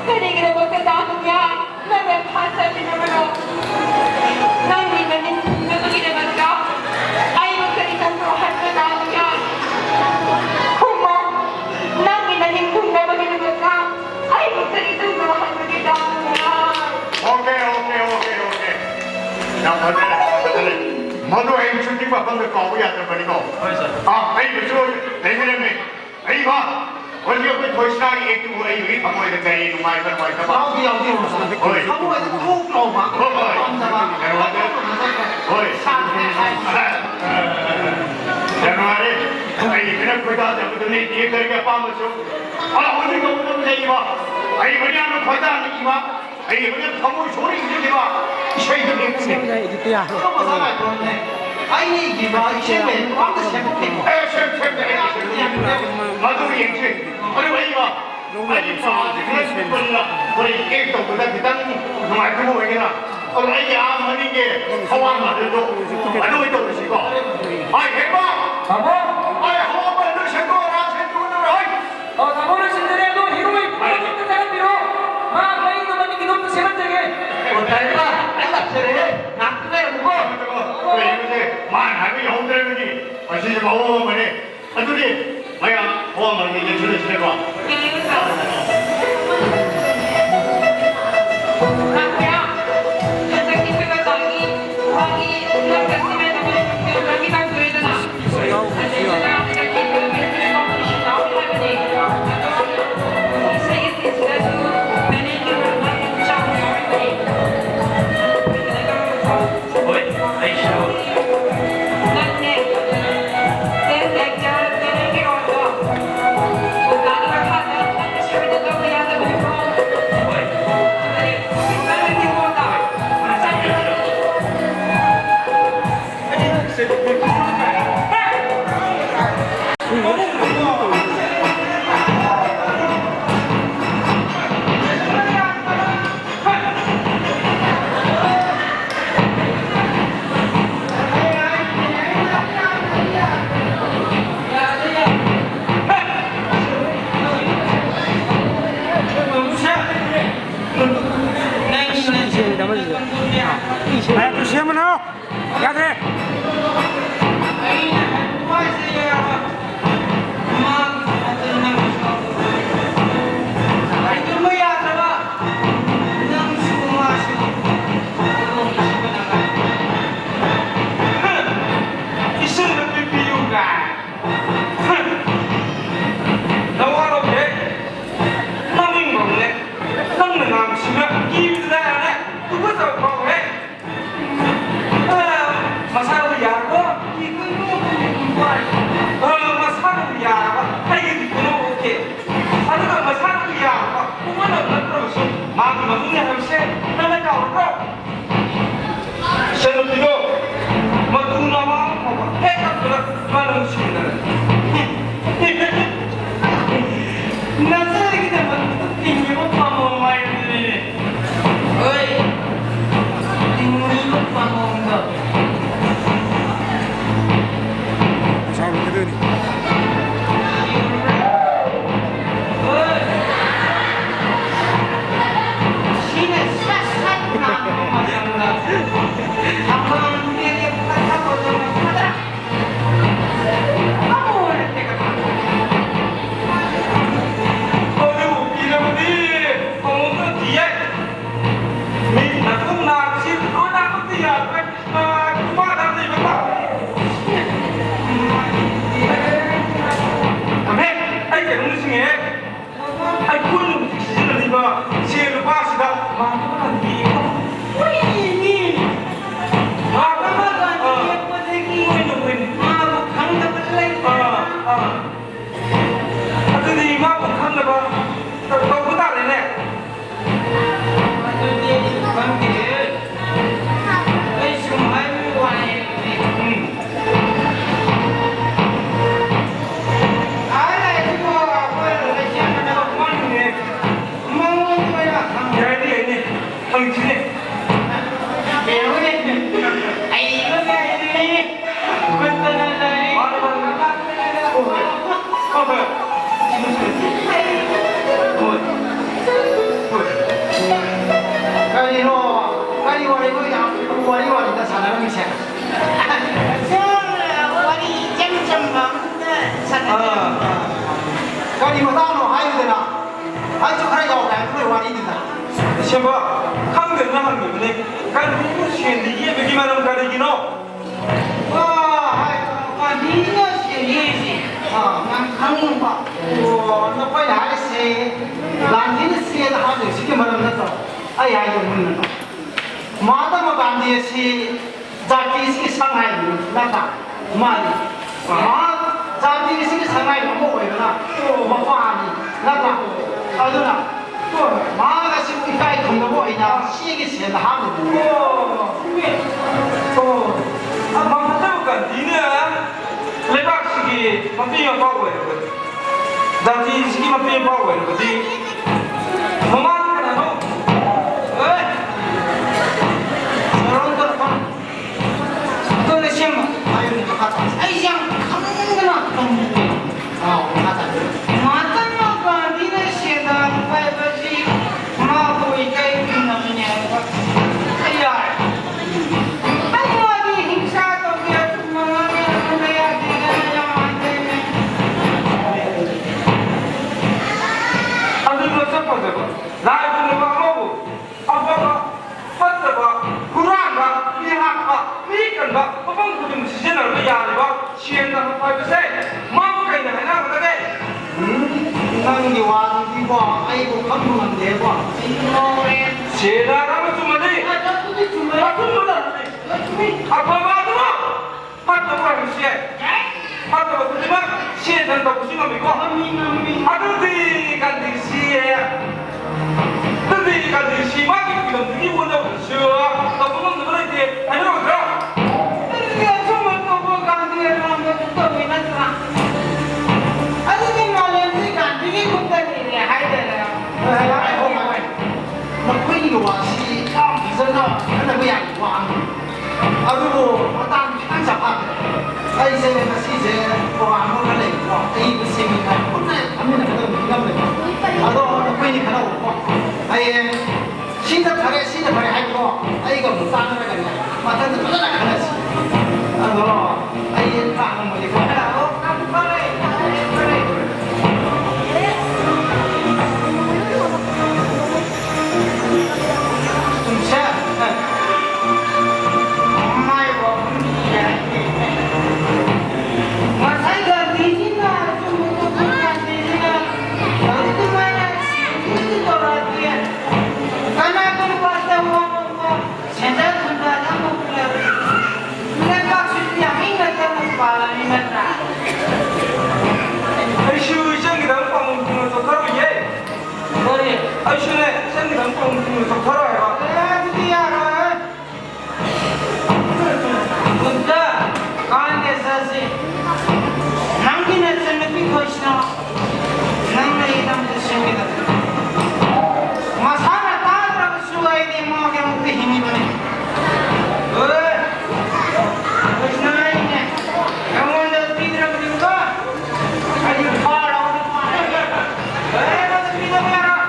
ꯀꯔꯤꯒꯤꯗꯃꯛꯇ ꯇꯥꯕ ꯃꯤꯌꯥꯝ ꯅꯪꯅ ꯊꯥꯖꯕꯤꯗꯕꯅꯣ? ꯅꯪꯒꯤ ꯃꯅꯤꯡ ꯊꯨꯡꯅꯕꯒꯤꯗꯃꯛꯇ ꯑꯩꯕꯨ ꯀꯔꯤ ꯇꯧꯈ꯭ꯔꯣ ꯍꯥꯏꯕꯅꯣ ꯇꯥꯕ ꯃꯤꯌꯥꯝ? ꯈꯨꯝꯃꯣ, ꯅꯪꯒꯤ ꯃꯅꯤꯡ ꯊꯨꯡꯅꯕꯒꯤꯗꯃꯛꯇ ꯑꯩꯕꯨ ꯀꯔꯤ ꯇꯧꯈ꯭ꯔꯣ ꯍꯥꯏꯕꯒꯤ ꯇꯥꯕ ꯃꯤꯌꯥꯝ? Okay, okay, okay, okay. ꯌꯥꯝ ꯐꯖꯔꯦ, ꯌꯥꯝ ꯐꯖꯔꯦ꯫ ꯃꯗꯨ ꯑꯩ ꯁꯨꯇꯤꯡ ꯃꯐꯝꯗ ꯀꯥꯎꯕ ꯌꯥꯗ꯭ꯔꯕꯅꯤꯀꯣ꯫ ꯍꯣꯏ, ꯁꯥꯔ꯫ ꯑꯥ, ꯑꯩꯕꯨꯁꯨ ꯂꯩꯕꯤꯔꯝꯃꯤ꯫ ꯑꯩꯕ, ꯍꯧꯖꯤꯛ ꯑꯩꯈꯣꯏ ꯊꯣꯏꯁꯅꯥꯒꯤ ꯑꯦꯛꯇꯨꯕꯨ ꯑꯩ ꯍꯧꯖꯤꯛ ꯊꯃꯣꯏꯗ ꯀꯔꯤ ꯅꯨꯡꯉꯥꯏꯕ ꯅꯨꯡꯉꯥꯏꯇꯕ? ꯌꯥꯎꯗꯦ, ꯌꯥꯎꯗꯦ, ꯌꯥꯎꯗꯦ꯫ ꯍꯣꯏ꯫ ꯊꯃꯣꯏꯗ ꯊꯣꯛ ꯂꯥꯎꯕ꯫ ꯍꯣꯏ, ꯍꯣꯏ꯫ ꯄꯥꯝꯖꯕ꯫ ꯀꯩꯅꯣ ꯍꯥꯏꯗꯤ-, ꯁꯥꯟꯅ ꯍꯥꯏ꯫ ꯍꯣꯏ꯫ ꯌꯥꯝ ꯀꯔꯤꯒꯤ ꯑꯄꯥꯝꯕꯁꯨ ꯑꯩ ꯍꯧꯖꯤꯛ ꯇꯧꯒꯗꯕ ꯂꯩꯔꯤꯕ ꯑꯩ ꯃꯌꯥꯝꯅ ꯈꯣꯏꯗꯥꯅ ꯏꯕ ꯑꯩ ꯃꯌꯥꯝ ꯊꯃꯣꯏ ꯁꯣꯛꯅ ꯏꯖꯈꯤꯕ ꯏꯁꯩꯗꯨ ꯅꯤꯡꯁꯤꯡꯉꯤ꯫ ꯁꯦꯝꯕꯗ ꯑꯩꯗꯤ ꯇꯌꯥꯔ ꯑꯇꯣꯞꯄ ꯁꯛ ꯉꯥꯛꯇꯅꯦ꯫ ꯑꯩꯅ ꯏꯈꯤꯕ ꯏꯁꯩ ꯃꯌꯥꯝ ꯑꯝꯇ ꯁꯦꯝꯗꯣꯛꯇꯦꯀꯣ꯫ ꯑꯦ, ꯁꯦꯝ-, ꯁꯦꯝꯗꯦ, ꯑꯩ ꯁꯦꯝꯗꯦ꯫ ꯃꯗꯨ ꯌꯦꯡꯁꯤ꯫ ꯑꯗꯨꯒ ꯑꯩ ꯏꯕ ꯑꯩ ꯄꯥꯗꯤ ꯈꯔ ꯄꯤꯛꯄꯅꯤꯅ ꯍꯣꯔꯦꯟ ꯑꯦꯛ ꯇꯧꯕꯗ ꯈꯤꯇꯪ ꯅꯨꯡꯉꯥꯏꯇꯕ ꯑꯣꯏꯒꯦꯔꯥ꯫ ꯑꯗꯣ ꯑꯩꯒꯤ ꯑꯥ ꯃꯅꯤꯡꯒꯤ ꯍꯋꯥ ꯃꯥꯜꯂꯤꯗꯣ ꯑꯗꯨ ꯑꯣꯏ ꯇꯧꯔꯁꯤꯀꯣ꯫ ꯍꯥꯏ ꯍꯦꯕ! ꯇꯥꯃꯣ! ꯍꯥꯏ ꯍꯋꯥ ꯃꯥꯜꯂꯤꯗꯣ ꯁꯦꯡꯗꯣꯛꯑꯣꯔꯥ, ꯁꯦꯡꯗꯣꯛꯑꯣꯔꯥ? ꯑꯣ, ꯇꯥꯃꯣ ꯂꯣꯏꯁꯤꯟꯖꯔꯦ꯫ ꯑꯗꯣ ꯍꯤꯔꯣꯏ ꯄꯨꯝꯅꯃꯛꯇ ꯆꯠꯍꯟꯕꯤꯔꯣ꯫ ꯃꯥ ꯃꯌꯨꯝꯗ ꯃꯅꯤꯡꯒꯤꯗꯣ ꯑꯝꯇ ꯁꯦꯝꯍꯟꯖꯒꯦ꯫ ꯑꯣ, ꯇꯥꯏꯃ, ꯑꯩ ꯂꯥꯛꯆꯔꯦꯍꯦ꯫ ꯉꯥꯏꯍꯥꯛꯇ ꯉꯥꯏꯔꯝꯃꯨꯀꯣ꯫ ꯀꯩꯅꯣꯅꯦ, ꯃꯥꯅ ꯍꯥꯏꯕ ꯌꯥꯍꯧꯗ꯭ꯔꯕꯅꯤ꯫ ꯃꯁꯤꯁꯨ ꯃꯑꯣꯡ ꯑꯃꯅꯦ꯫ ꯑꯗꯨꯗꯤ ꯃꯌꯥꯝ ꯍꯣꯝ ꯑꯃꯒꯤ ꯌꯦꯡꯁꯤꯜꯂꯁꯤꯅꯦꯀꯣ꯫ ꯍꯣꯏ, ꯑꯩꯁꯨ꯫ ꯅꯪꯅꯦ, ꯅꯪ ꯂꯦꯛꯆꯔ ꯇꯦꯂꯦꯟꯒꯤ ꯔꯣꯜꯗꯣ ꯑꯣꯖꯥꯒꯤ ꯃꯈꯥꯗ ꯅꯪꯅ ꯁꯣꯏꯗꯅ ꯂꯧꯕ ꯌꯥꯗꯕꯅꯤꯀꯣ꯫ ꯍꯣꯏ꯫ ꯑꯗꯨꯗꯤ ꯅꯪꯒꯤ ꯔꯣꯜꯗꯣ ꯐꯖꯅ ꯃꯌꯥꯝ ꯇꯨ ꯁꯦꯝꯃꯨꯅꯣ꯫ ꯌꯥꯗ꯭ꯔꯦ꯫ ꯏꯁꯤꯡꯗ ꯄꯤꯕꯤꯌꯨ ꯀꯥꯏ꯫ ꯅꯋꯥ ꯂꯧꯗꯦ꯫ ꯅꯃꯤꯡ ꯐꯥꯎꯅꯦ꯫ ꯅꯪꯅ ꯉꯥꯡꯕꯁꯤꯡꯗꯣ ꯀꯤꯕꯗ ꯌꯥꯔꯦ꯫ ꯇꯨꯀꯠꯆꯕ ꯐꯥꯎꯔꯦ꯫ ꯑ, ꯃꯁꯥꯗꯣ ꯌꯥꯔꯕꯣ? ꯄꯩꯁꯥ ꯍꯨꯟꯒꯗꯣꯏꯅꯤ꯫ ꯑꯃꯦ, ꯑꯩ ꯀꯩꯅꯣꯝ ꯅꯤꯡꯁꯤꯡꯉꯦ꯫ ꯑꯩꯈꯣꯏꯅ ꯍꯧꯖꯤꯛ ꯁꯤꯖꯤꯟꯅꯔꯤꯕ ꯁꯦꯜ ꯂꯨꯄꯥꯁꯤꯗ ꯃꯍꯥꯇꯃꯥ ꯒꯥꯟꯙꯤ ꯌꯦꯛꯄ꯫ ꯍꯣꯏꯅꯦ꯫ ꯃꯍꯥꯇꯃꯥ ꯒꯥꯟꯙꯤ ꯑꯥ꯫ ꯌꯦꯛꯄꯗꯒꯤ ꯍꯣꯏꯅꯦ, ꯍꯣꯏꯅꯦ꯫ ꯃꯥꯕꯨ ꯈꯪꯗꯕ ꯂꯩꯕ꯭ꯔꯥ? ꯑꯥ, ꯑꯥ꯫ ꯑꯗꯨꯗꯤ ꯃꯥꯕꯨ ꯈꯪꯅꯕ ꯇꯧꯕ ꯇꯥꯔꯦꯅꯦ꯫ ꯑꯗꯨꯗꯤ ꯑꯩꯁꯨ ꯈꯪꯗꯦꯍꯦ꯫ ꯑꯩ ꯁꯨꯝ ꯍꯥꯏꯕꯒꯤ ꯋꯥꯅꯤ꯫ ꯎꯝ꯫ ꯑꯥ, ꯂꯥꯏꯔꯤꯛꯁꯤꯕꯨ ꯑꯩꯈꯣꯏ ꯂꯩꯁꯦꯝꯅꯗꯕ ꯄꯣꯠꯅꯤꯅꯦ꯫ ꯃꯉꯣꯟꯗ ꯑꯣꯏꯅ ꯍꯪ-, ꯌꯥꯏꯅꯦ, ꯌꯥꯏꯅꯦ꯫ ꯍꯪꯁꯤꯅꯦ꯫ ꯌꯦꯡꯉꯨꯅꯦ꯫ ꯑꯩ ꯈꯨꯠꯇꯅ ꯂꯩ꯫ ꯀꯔꯤꯅꯣ? ꯀꯔꯤ ꯋꯥꯔꯤꯅꯣ? ꯌꯥꯝ ꯋꯥꯔꯤ ꯋꯥꯔꯤꯗ ꯁꯥꯟꯅꯔꯝꯃꯤꯁꯦ? ꯁꯨꯝ ꯋꯥꯔꯤ ꯏꯆꯝ ꯆꯝꯕ ꯑꯝꯇ ꯁꯥꯟꯅꯖꯔꯝꯕ꯫ ꯑꯥ, ꯑꯥ꯫ ꯀꯔꯤ ꯃꯇꯥꯡꯅꯣ ꯍꯥꯏꯌꯨꯗꯅ? ꯑꯩꯁꯨ ꯈꯔ ꯌꯥꯎꯒꯦ ꯍꯥꯏꯕ ꯅꯣꯏ ꯋꯥꯔꯤꯗꯨꯗ꯫ ꯏꯁꯦꯝꯕ, ꯈꯪꯗꯗꯅ ꯍꯪꯉꯤꯕꯅꯤ꯫ ꯀꯔꯤꯅꯣ ꯁꯦꯟꯗꯤ ꯌꯦꯛꯄꯒꯤ ꯃꯔꯝ ꯀꯔꯤꯒꯤꯅꯣ? ꯋꯥ, ꯍꯥꯏ, ꯀꯔꯤꯅꯣ ꯁꯦꯟꯗꯤ ꯑꯁꯤ? ꯑꯥ꯫ ꯌꯥꯝ ꯈꯪꯅꯤꯡꯕ꯫ ꯑꯣ, ꯅꯈꯣꯏꯅ ꯍꯥꯏꯔꯤꯁꯤ ꯒꯥꯟꯙꯤꯅ ꯆꯦꯗ ꯍꯥꯞꯂꯤꯁꯤꯒꯤ ꯃꯔꯝ ꯅꯠꯇ꯭ꯔꯣ? ꯑꯩ ꯍꯥꯏꯒꯦ ꯃꯨꯟꯅ꯫ ꯃꯍꯥꯇꯃꯥ ꯒꯥꯟꯙꯤ ꯑꯁꯤ ꯖꯥꯇꯤꯁꯤꯒꯤ ꯁꯪ ꯍꯥꯏꯕꯅꯤ, ꯅꯠꯇ꯭ꯔꯥ? ꯃꯥꯅꯤ꯫ ꯃꯍꯥꯛ ꯖꯥꯇꯤꯁꯤꯒꯤ ꯁꯪ ꯍꯥꯏꯕ ꯑꯃ ꯑꯣꯏꯕꯅ ꯃꯄꯥꯅꯤ, ꯅꯠꯇ꯭ꯔꯥ? ꯑꯗꯨꯅ ꯃꯍꯥꯛ ꯑꯁꯤꯕꯨ ꯏꯀꯥꯏ ꯈꯨꯝꯅꯕ ꯑꯣꯏꯅ ꯆꯦꯒꯤ ꯁꯦꯟꯗ ꯍꯥꯞꯂꯤꯕꯅꯤ꯫ ꯑꯣ, ꯃꯍꯥꯇꯃꯥ ꯒꯥꯟꯙꯤꯅ ꯂꯩꯕꯥꯛꯁꯤꯒꯤ ꯃꯄꯤ ꯃꯄꯥ ꯑꯣꯏꯔꯕꯗꯤ, ꯖꯥꯇꯤꯁꯤꯒꯤ ꯃꯄꯤ ꯃꯄꯥ ꯑꯣꯏꯔꯕꯗꯤ, ꯃꯃꯥꯅ ꯀꯅꯥꯅꯣ? ꯑꯦ! ꯉꯝꯗꯦꯀꯣ꯫ ꯁꯦꯟꯅ ꯍꯥꯏꯕ ꯆꯨꯝꯃꯗꯤ꯫ ꯑꯗꯨꯕꯨꯗꯤ ꯆꯨꯝꯃꯦ꯫ ꯑꯆꯨꯝꯕ ꯂꯥꯟꯅꯤ꯫ ꯆꯨꯝꯃꯤ꯫ ꯑꯐꯕ ꯑꯗꯨꯃꯛ ꯐꯠꯇꯕ ꯑꯣꯏꯔꯝꯕꯁꯨ ꯌꯥꯏ꯫ ꯐꯠꯇꯕ ꯈꯨꯗꯤꯡꯃꯛ ꯁꯦꯟꯅ ꯇꯧꯕꯁꯨ ꯉꯝꯃꯤꯀꯣ꯫ ꯉꯝꯃꯤ, ꯉꯝꯃꯤ꯫ ꯑꯗꯨꯗꯤ ꯒꯥꯟꯙꯤꯁꯤ, ꯑꯗꯨꯗꯤ ꯒꯥꯟꯙꯤꯁꯤ ꯃꯥꯒꯤ ꯐꯤꯂꯝꯗꯨꯒꯤ ꯃꯑꯣꯡꯗ ꯁꯨ ꯇꯧꯕ ꯉꯝꯗꯕ ꯂꯩꯇꯦ ꯍꯥꯏꯅꯔꯣꯏꯗ꯭ꯔꯣ? ꯑꯗꯨꯗꯤ ꯑꯆꯨꯝꯕ ꯇꯧꯕ ꯒꯥꯟꯙꯤ ꯑꯔꯥꯟꯕꯗꯨ ꯇꯧꯏ ꯅꯠꯇ꯭ꯔꯥ? ꯑꯗꯨꯗꯤ ꯃꯥꯂꯦꯝꯁꯤ ꯒꯥꯟꯙꯤꯒꯤ ꯈꯨꯠꯇ ꯂꯩꯔꯦ ꯍꯥꯏꯗꯅ꯫ ꯍꯣꯏ, ꯍꯣꯏ, ꯍꯣꯏ, ꯍꯣꯏ꯫ ꯃꯈꯣꯏꯒꯤ ꯋꯥꯁꯤ ꯌꯥꯝ ꯐꯖꯅ ꯈꯟꯅꯕ ꯌꯥꯕ ꯋꯥ ꯑꯃꯅꯤ꯫ ꯑꯗꯨꯕꯨ ꯃꯇꯥꯡ ꯈꯤꯇꯪ ꯆꯞ ꯐꯥꯠꯇ꯭ꯔꯦ꯫ ꯑꯩꯁꯦ ꯉꯁꯤꯁꯦ ꯄ꯭ꯔꯣꯒ꯭ꯔꯥꯝ ꯑꯃ ꯂꯩꯕꯀꯣ, ꯑꯩ ꯃꯁꯤꯒꯤ ꯄꯨꯟꯅ ꯐꯝꯃꯤꯟꯅꯒꯗꯕ ꯃꯤ ꯑꯃ ꯂꯩꯕ꯫ ꯑꯗꯣ ꯅꯈꯣꯏꯅꯤ ꯈꯟꯅꯧꯀꯣ꯫ ꯍꯌꯦꯡ ꯁꯤꯅ ꯐꯔꯦ, ꯁꯤꯅ ꯐꯔꯦ ꯍꯥꯏꯕꯗꯣ ꯑꯩꯒ ꯑꯃꯨꯛ ꯇꯥꯟꯅꯔꯒꯅꯦ, ꯃꯊꯪꯗ ꯐꯖꯅ ꯈꯟꯅꯁꯤ꯫ ꯑꯗꯣ ꯑꯩ ꯇꯥꯡꯉꯝꯃꯒꯦꯀꯣ꯫ ꯑꯣ, ꯌꯥꯝ ꯐꯔꯦ, ꯌꯥꯝ ꯐꯔꯦ꯫ ꯁꯦ, ꯃꯥꯏ ꯋꯥꯐꯝꯗꯤ ꯌꯥꯏ꯫ ꯉꯁꯥꯏ ꯒꯥꯟꯙꯤꯖꯤꯅ ꯑꯆꯨꯝꯕꯗꯣ ꯒꯥꯟꯙꯤꯖꯤꯅ ꯍꯧꯖꯤꯛ ꯑꯗꯨꯃꯥꯏꯅ ꯁꯤꯟꯕꯗꯤ ꯇꯧꯔꯛꯑꯗꯤ ꯀꯅꯥꯒꯤ ꯄꯥꯁꯇ ꯋꯥ ꯉꯥꯡꯕ? ꯁꯦꯟꯖꯥ ꯊꯨꯝꯖꯥ ꯌꯥꯝꯅ ꯄꯨꯔꯛꯑꯗꯤ ꯂꯩꯕꯥꯛꯁꯤꯁꯨ ꯌꯥꯝ ꯏꯪꯅ ꯇꯞꯅ ꯄꯥꯜꯂꯅꯤ ꯅꯠꯇ꯭ꯔꯥ? ꯑꯩꯁꯨ ꯏꯆꯟꯒꯤꯗꯃꯛ ꯄꯥꯎꯈꯨꯝ ꯊꯨꯅ ꯆꯠꯊꯔꯨꯒꯦ꯫ ꯀꯔꯤ? ꯑꯩꯁꯨꯅꯦ, ꯏꯆꯟꯒꯤꯗꯃꯛ ꯄꯥꯎꯈꯨꯝ ꯊꯨꯅ ꯆꯠꯊꯔꯣ ꯍꯥꯏꯕ꯫ ꯑꯦ, ꯑꯗꯨꯗꯤ ꯌꯥꯔꯣꯏ꯫ ꯕꯨꯙ, ꯀꯥꯟꯗꯦ ꯆꯠꯁꯤ꯫ ꯅꯪꯒꯤ ꯅꯆꯟꯅꯨꯄꯤ ꯈꯣꯏꯁꯤꯅ ꯅꯪꯅ ꯑꯩꯒꯤꯗꯃꯛꯇ ꯁꯦꯝꯒꯗꯕꯅꯤ꯫ ꯃꯁꯥꯅ ꯇꯥꯗ꯭ꯔꯕꯁꯨ ꯑꯩꯗꯤ ꯃꯥꯒꯤꯗꯃꯛꯇ ꯍꯤꯡꯉꯤꯕꯅꯤ꯫ ꯑꯦ, ꯀ꯭ꯔꯤꯁꯅ ꯑꯩꯅꯦ ꯅꯉꯣꯟꯗ ꯄꯤꯗ꯭ꯔꯕꯅꯤꯀꯣ꯫ ꯑꯩꯗꯤ ꯐꯥꯔꯕꯅꯤ꯫ ꯑꯦ, ꯑꯩꯉꯣꯟꯗ ꯄꯤꯗꯕ ꯌꯥꯔꯣꯏ꯫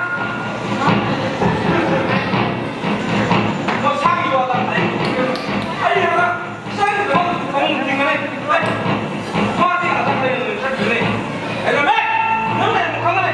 ꯃꯁꯥꯒꯤ ꯋꯥꯗ ꯑꯩ, ꯑꯩ ꯍꯥꯏꯕ ꯏꯆꯥꯒꯤꯗꯃꯛ ꯊꯃꯣꯏ ꯇꯤꯡꯒꯅꯤ꯫ ꯑꯩ ꯃꯥꯗꯤ ꯉꯥꯛꯇꯪ ꯂꯩꯔꯒ ꯆꯠꯈꯤꯒꯅꯤ꯫ ꯑꯩꯅ, "ꯃꯦ, ꯅꯪ ꯂꯩꯔꯝꯃꯣ ꯈꯪꯒꯅꯤ"꯫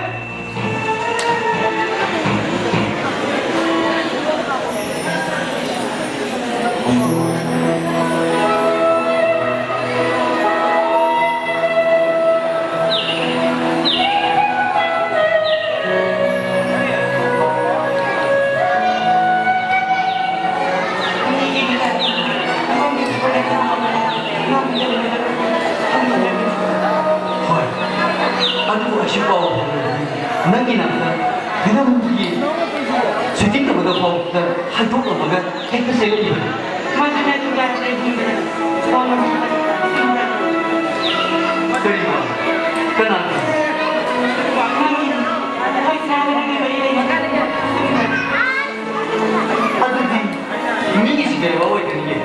ꯄꯥꯎ ꯅꯪꯒꯤ ꯅꯥꯛꯇ ꯐꯤꯂꯝꯒꯤ ꯁꯨꯇꯤꯡ ꯇꯧꯒꯗꯕ ꯐꯥꯎꯕꯗ ꯍꯥꯏꯗꯣꯛꯂꯝꯃꯒ ꯍꯦꯛꯇ ꯆꯦꯜꯂꯛꯏꯕꯅꯤ꯫ ꯃꯗꯨꯅ ꯌꯥꯗ꯭ꯔꯦ ꯈꯪꯗ꯭ꯔꯦ꯫ ꯀꯔꯤꯅꯣ? ꯀꯅꯥꯅꯣ? ꯅꯪꯒꯤ, ꯑꯩꯈꯣꯏ ꯁꯅꯥꯒ ꯅꯪꯒꯤ ꯃꯔꯤ ꯂꯩꯅꯕ꯫ ꯑꯗꯨꯗꯤ ꯃꯤꯒꯤꯁꯤ ꯀꯩ ꯋꯥ ꯑꯣꯏꯒꯅꯤꯒꯦ?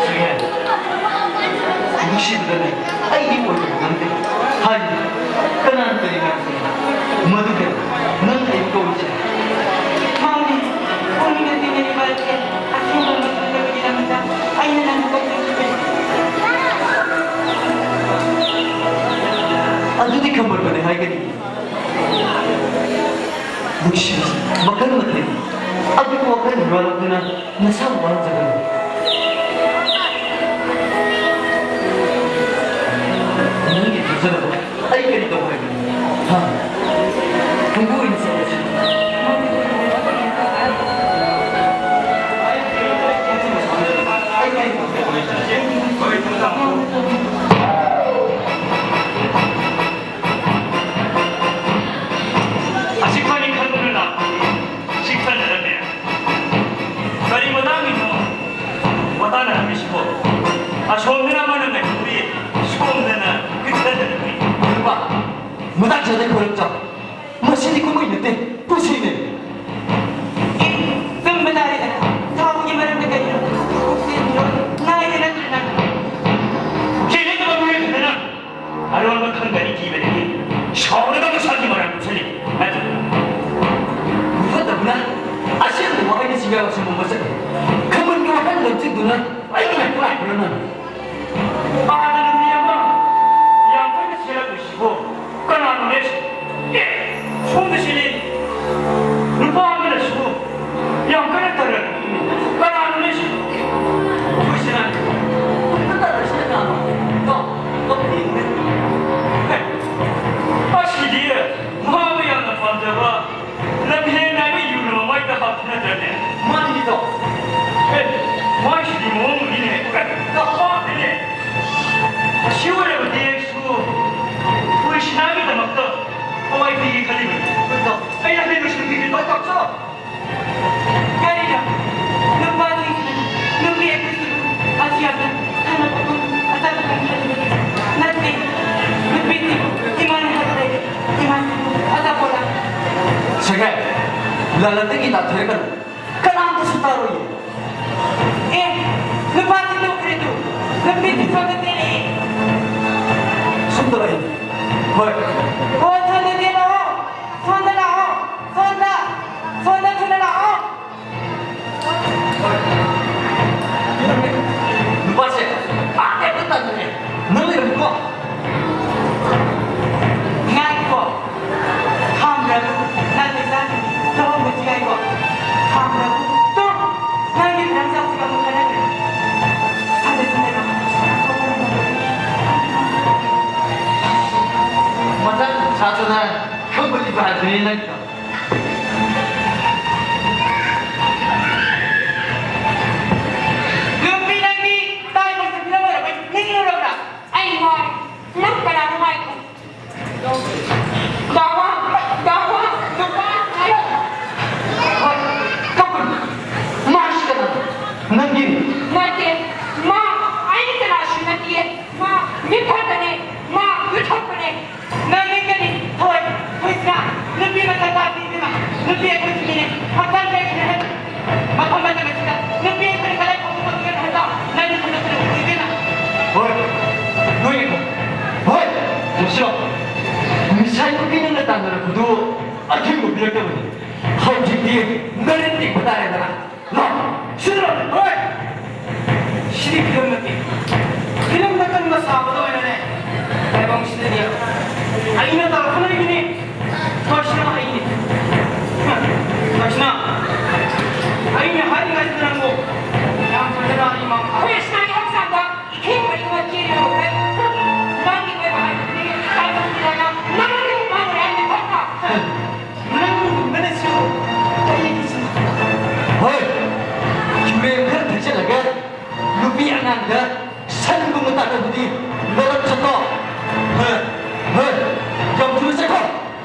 ꯁꯨꯔꯦꯟ, ꯅꯨꯡꯁꯤꯕꯗꯅꯦ, ꯑꯩꯗꯤ ꯑꯣꯏꯗꯕ ꯉꯝꯗꯦ꯫ ꯍꯥꯏ, ꯀꯅꯥꯅ ꯀꯔꯤ ꯉꯥꯡꯕꯅꯣ? ꯃꯗꯨꯗ ꯅꯪ ꯑꯩ ꯀꯧꯔꯤꯁꯦ꯫ ꯃꯥꯅꯤ, ꯄꯨꯛꯅꯤꯡꯗ ꯇꯤꯟꯅꯔꯤꯕ ꯑꯁꯦ ꯑꯁꯦꯡꯕ ꯃꯁꯛ ꯅꯪꯒꯤ ꯂꯝꯗ ꯑꯩꯅ ꯅꯪꯕꯨ ꯀꯧꯖꯈꯤꯕꯅꯤ꯫ ꯑꯗꯨꯗꯤ ꯈꯝꯕꯟꯕꯅꯦ ꯍꯥꯏꯒꯅꯤ꯫ ꯅꯨꯡꯁꯤꯕꯁꯤ ꯃꯈꯜ ꯃꯊꯦꯜ꯫ ꯑꯗꯨꯕꯨ ꯋꯥꯈꯜ ꯋꯥꯔꯛꯇꯨꯅ ꯅꯁꯥ ꯋꯥꯖꯒꯅꯨ꯫ ꯅꯪꯒꯤ ꯊꯥꯖꯅꯕ ꯑꯩ ꯀꯔꯤ ꯇꯧ ꯍꯥꯏꯕꯅꯣ? ꯍꯥ? ꯈꯣꯡꯒꯨ ꯑꯣꯏꯅ ꯆꯠꯂꯁꯤ꯫ ꯑꯩ ꯀꯔꯤ ꯇꯧ ꯍꯥꯏꯕꯅꯣ? ꯑꯁꯤ ꯈ꯭ꯋꯥꯏꯅꯤ ꯈꯟꯗꯨꯅ ꯂꯥꯛꯄꯅꯤ꯫ ꯁꯤ ꯈꯟꯅꯔꯝꯃꯦ꯫ ꯀꯔꯤ ꯃꯇꯥꯡꯒꯤꯅꯣ ꯋꯥꯇꯥꯅꯔꯝꯃꯤꯁꯤꯕꯣ? ꯑꯁꯣꯝꯗꯅ ꯑꯃꯅ ꯉꯥꯏꯍꯧꯔꯤ, ꯁꯣꯝꯗꯅ ꯀꯨꯏꯊꯗꯅ ꯂꯩ꯫ ꯅꯨꯄꯥ, ꯃꯇꯥꯡ ꯆꯥꯗꯦ ꯈꯣꯏꯔꯝ ꯆꯥꯎ꯫ ꯃꯁꯤꯗꯤ ꯀꯨꯝꯍꯩ ꯅꯠꯇꯦ, ꯄꯨꯟꯁꯤꯅꯦ꯫ ꯑꯦ, ꯆꯨꯝꯕ ꯇꯥꯔꯦꯗꯅ꯫ ꯁꯥꯎꯕꯒꯤ ꯃꯔꯝꯗꯤ ꯀꯔꯤꯅꯣ? ꯄꯨꯛꯆꯦꯜ ꯐꯤꯔꯣꯜ ꯅꯥꯏꯗꯦ ꯅꯠꯇ꯭ꯔ ꯅꯪ? ꯁꯤ ꯅꯠꯇꯕ ꯃꯤꯑꯣꯏ ꯈꯛꯇꯅ ꯑꯔꯣꯟꯕ ꯈꯪꯒꯅꯤ ꯀꯤꯕꯗꯒꯤ ꯁꯥꯎꯔꯒ ꯃꯁꯥꯒꯤ ꯃꯔꯥꯜ ꯄꯨꯁꯜꯂꯤ꯫ ꯅꯠꯇ꯭ꯔ? ꯃꯨꯊꯠꯇꯕꯅ ꯑꯁꯦꯡꯕ ꯋꯥꯍꯩꯅ ꯆꯤꯡꯌꯥ ꯑꯁꯦꯡꯕ ꯃꯁꯛ꯫ ꯈꯃꯜꯒꯤ ꯋꯥꯍꯩ ꯂꯝꯆꯤꯡꯗꯨꯅ ꯑꯩꯒꯤ ꯂꯥꯏꯐꯝ ꯂꯥꯛꯄꯅ ꯅꯪ꯫ ꯑꯥꯗ ꯅꯨꯄꯤ ꯑꯃ ꯌꯥꯝ ꯀꯟꯅ ꯆꯦꯜꯂꯛꯂꯤꯁꯤꯕꯨ ꯀꯅꯥꯅꯣꯅꯦ? ꯑꯦ, ꯁꯣꯝꯗ ꯆꯦꯜꯂꯛꯏ ꯅꯨꯄꯥ ꯑꯃꯅꯁꯨ ꯌꯥꯝ ꯀꯟꯅ ꯇꯥꯔꯛꯂꯤ꯫ ꯀꯅꯥꯅꯣꯅꯦ ꯁꯤ? ꯑꯩꯈꯣꯏ ꯁꯤꯅ ꯑꯝꯇ ꯇꯥꯔꯛꯁꯤꯅ ꯀꯅꯥꯅꯣ? ꯇꯣ, ꯇꯣ, ꯌꯦꯡꯉꯨꯅꯦ꯫ ꯑꯦ, ꯑꯁꯤꯗꯤ ꯃꯥꯕꯨ ꯌꯥꯝꯅ ꯄꯥꯝꯖꯕ ꯂꯝꯍꯦꯟ ꯍꯥꯏꯕ ꯀꯔꯤꯅꯣ? ꯅꯨꯄꯥꯁꯤꯡꯁꯤꯅ ꯅꯨꯄꯤ ꯑꯩꯈꯣꯏꯁꯤꯕꯨ ꯑꯁꯤ ꯌꯥꯝꯅ ꯁꯥꯟꯅꯄꯣꯠ ꯑꯆꯥꯄꯣꯠ ꯈꯟꯕꯒꯤ ꯅꯠꯇꯦ꯫ ꯅꯨꯄꯤꯁꯤꯕꯨ ꯏꯃꯥꯅ ꯍꯥꯏꯕ ꯂꯩꯔꯦ꯫ ꯏꯃꯥꯁꯤꯕꯨ ꯑꯆꯥꯄꯣꯠꯂ? ꯁꯦꯡꯉꯦ, ꯂꯥꯂꯟꯗꯒꯤ ꯇꯥꯟꯊꯣꯔꯛꯀꯅꯨ꯫ ꯀꯅꯥꯝꯇꯁꯨ ꯇꯥꯔꯣꯏꯌꯦ꯫ ꯑꯦ, ꯅꯨꯄꯥꯁꯤ ꯇꯣꯛꯈ꯭ꯔꯦ ꯇꯨ꯫ ꯅꯨꯄꯤꯁꯤ ꯁꯣꯝꯗ ꯆꯦꯜꯂꯛꯑꯦ꯫ ꯁꯣꯝꯗ ꯂꯥꯛꯑꯦ꯫ ꯍꯣꯏ꯫ ꯑꯣ, ꯁꯣꯝꯗ ꯆꯦꯜꯂꯛꯑꯣ꯫ ꯁꯣꯝꯗ ꯂꯥꯛꯑꯣ꯫ ꯁꯣꯝꯗ꯫ ꯁꯣꯝꯗ ꯊꯨꯅ ꯂꯥꯛꯑꯣ꯫ ꯅꯨꯄꯥꯁꯦ ꯑꯥ ꯍꯦꯛꯇ ꯇꯥꯟꯅꯔꯦ꯫ ꯅꯪ ꯂꯩꯔꯝꯃꯤꯀꯣ? ꯉꯥꯏꯈꯣ꯫ ꯈꯥꯝꯗ꯭ꯔꯕꯨ ꯅꯪ ꯏꯆꯥꯁꯤꯡ ꯂꯧꯍꯧꯕꯁꯨ ꯌꯥꯏꯀꯣ꯫ ꯈꯥꯝꯗ꯭ꯔꯕꯨ ꯇꯨ ꯅꯪꯒꯤ ꯈꯨꯗꯥꯡ ꯆꯥꯛꯁꯤꯒ ꯑꯃꯨꯛ ꯈꯟꯅꯈ꯭ꯔꯦ꯫ ꯐꯖꯩ, ꯐꯖꯩ꯫ ꯃꯊꯪ ꯁꯥꯇ꯭ꯔꯅ ꯈꯪꯕ ꯂꯤꯕ ꯍꯥꯏꯕꯗꯨꯅꯤ ꯅꯪꯒꯤꯗꯣ꯫ ꯅꯨꯄꯤ ꯅꯪꯗꯤ ꯇꯥꯏꯕꯪ ꯁꯛꯇꯤ ꯅꯪ ꯑꯣꯏꯔꯕ ꯅꯤꯡꯉꯨꯔꯕ꯭ꯔꯥ? ꯑꯩ ꯉꯥꯎꯔꯦ꯫ ꯅꯪ ꯀꯅꯥꯅꯣ ꯍꯥꯏꯕ? ꯗꯥꯋꯥ, ꯗꯥꯋꯥ, ꯅꯨꯄꯥ ꯍꯥꯏꯔꯣ꯫ ꯍꯣꯏ, ꯀꯞꯀꯅꯨ꯫ ꯃꯥꯁꯤ ꯀꯅꯥꯅꯣ? ꯅꯪꯒꯤ꯫ ꯅꯠꯇꯦ꯫ ꯃꯥ ꯑꯩ ꯀꯅꯥꯁꯨ ꯅꯠꯇꯤꯌꯦ꯫ ꯃꯥ ꯃꯤ ꯐꯠꯇꯕꯅꯦ꯫ ꯃꯥ ꯃꯤ ꯐꯠꯇꯕꯅꯦ꯫ ꯅꯪ ꯃꯤ ꯀꯔꯤ? ꯍꯣꯏ, ꯍꯣꯏ, ꯁꯤꯗ ꯅꯨꯄꯤ ꯃꯆꯥ ꯇꯥꯛꯄꯤ ꯏꯕꯦꯝꯃ꯫ ꯅꯨꯄꯤ ꯑꯩꯈꯣꯏꯁꯨ ꯃꯤꯅꯦ꯫ ꯍꯛꯆꯥꯡ ꯀꯔꯤꯒꯤꯅꯣ ꯍꯥꯏꯕ? ꯃꯐꯝ ꯑꯃꯗ ꯃꯁꯤꯗ ꯅꯨꯄꯤ ꯑꯩꯈꯣꯏꯅ ꯀꯗꯥꯏ ꯐꯥꯎꯕ ꯄꯨꯊꯣꯛꯀꯦ ꯍꯥꯏꯕ? ꯅꯪꯒꯤ ꯈꯨꯠꯇ ꯄꯨꯊꯣꯛꯄꯤꯒꯦꯅ꯫ ꯍꯣꯏ, ꯅꯣꯏ, ꯍꯣꯏ, ꯃꯁꯤꯔꯣ꯫ ꯉꯁꯥꯏ ꯅꯨꯄꯤ ꯅꯪꯅ ꯇꯥꯟꯅꯔꯛꯄꯗꯨ ꯑꯊꯤꯡꯕ ꯄꯤꯔꯛꯇꯕꯅꯤ꯫ ꯍꯧꯖꯤꯛꯇꯤ ꯅꯔꯤꯟ ꯇꯤꯡꯕ ꯇꯥꯔꯦꯗꯅ꯫ ꯂꯥꯛ, ꯁꯤꯗ ꯂꯥꯛ꯫ ꯍꯣꯏ꯫ ꯁꯤꯗꯤ ꯐꯤꯂꯝ ꯅꯠꯇꯦ꯫ ꯐꯤꯂꯝꯗ ꯀꯟꯕ ꯁꯥꯕꯗ ꯑꯣꯏꯅꯅꯦ꯫ ꯇꯥꯏꯕꯪꯁꯤꯗꯗꯤ ꯑꯩꯅ ꯇꯧꯔꯛꯀꯅꯤꯒꯤꯅꯤ꯫ ꯃꯁꯤꯅ ꯑꯩꯅꯤ꯫ ꯃꯁꯤꯅ ꯑꯩꯅ ꯍꯥꯏꯔꯤꯉꯩꯁꯤꯗ ꯅꯪꯕꯨ ꯌꯥꯝ ꯐꯖꯅ ꯑꯩ ꯃꯥꯡ ꯊꯥꯔꯦ꯫ ꯀ꯭ꯔꯤꯁꯅꯒꯤ ꯍꯛꯆꯥꯡꯗ ꯏꯊꯤꯡ ꯃꯔꯤ ꯑꯃ ꯆꯦꯜꯂꯤꯕ ꯃꯈꯩ ꯅꯪꯒꯤ ꯑꯣꯏꯕ ꯍꯥꯏꯕꯗꯨꯅꯤ꯫ ꯇꯥꯏꯕꯪꯁꯤꯗꯅ ꯅꯪꯒꯤ ꯃꯥꯡꯈ꯭ꯔꯦ ꯍꯥꯏꯕꯗꯤ ꯐꯠꯇ꯭ꯔꯣ? ꯅꯪꯒꯨꯝꯕꯅꯁꯨ ꯑꯩꯒꯤꯁꯨ꯫ ꯍꯣꯏ, ꯌꯨꯔꯦꯟ ꯈꯔ ꯊꯛꯆꯜꯂꯒ ꯅꯨꯄꯤ ꯑꯉꯥꯡꯗ ꯁꯟꯒꯨꯝꯅ ꯇꯥꯟꯅꯕꯗꯤ ꯃꯔꯝ ꯆꯠꯇꯣ꯫ ꯍꯣꯏ, ꯍꯣꯏ, ꯌꯥꯝ ꯊꯨꯅ ꯆꯠꯈꯣ꯫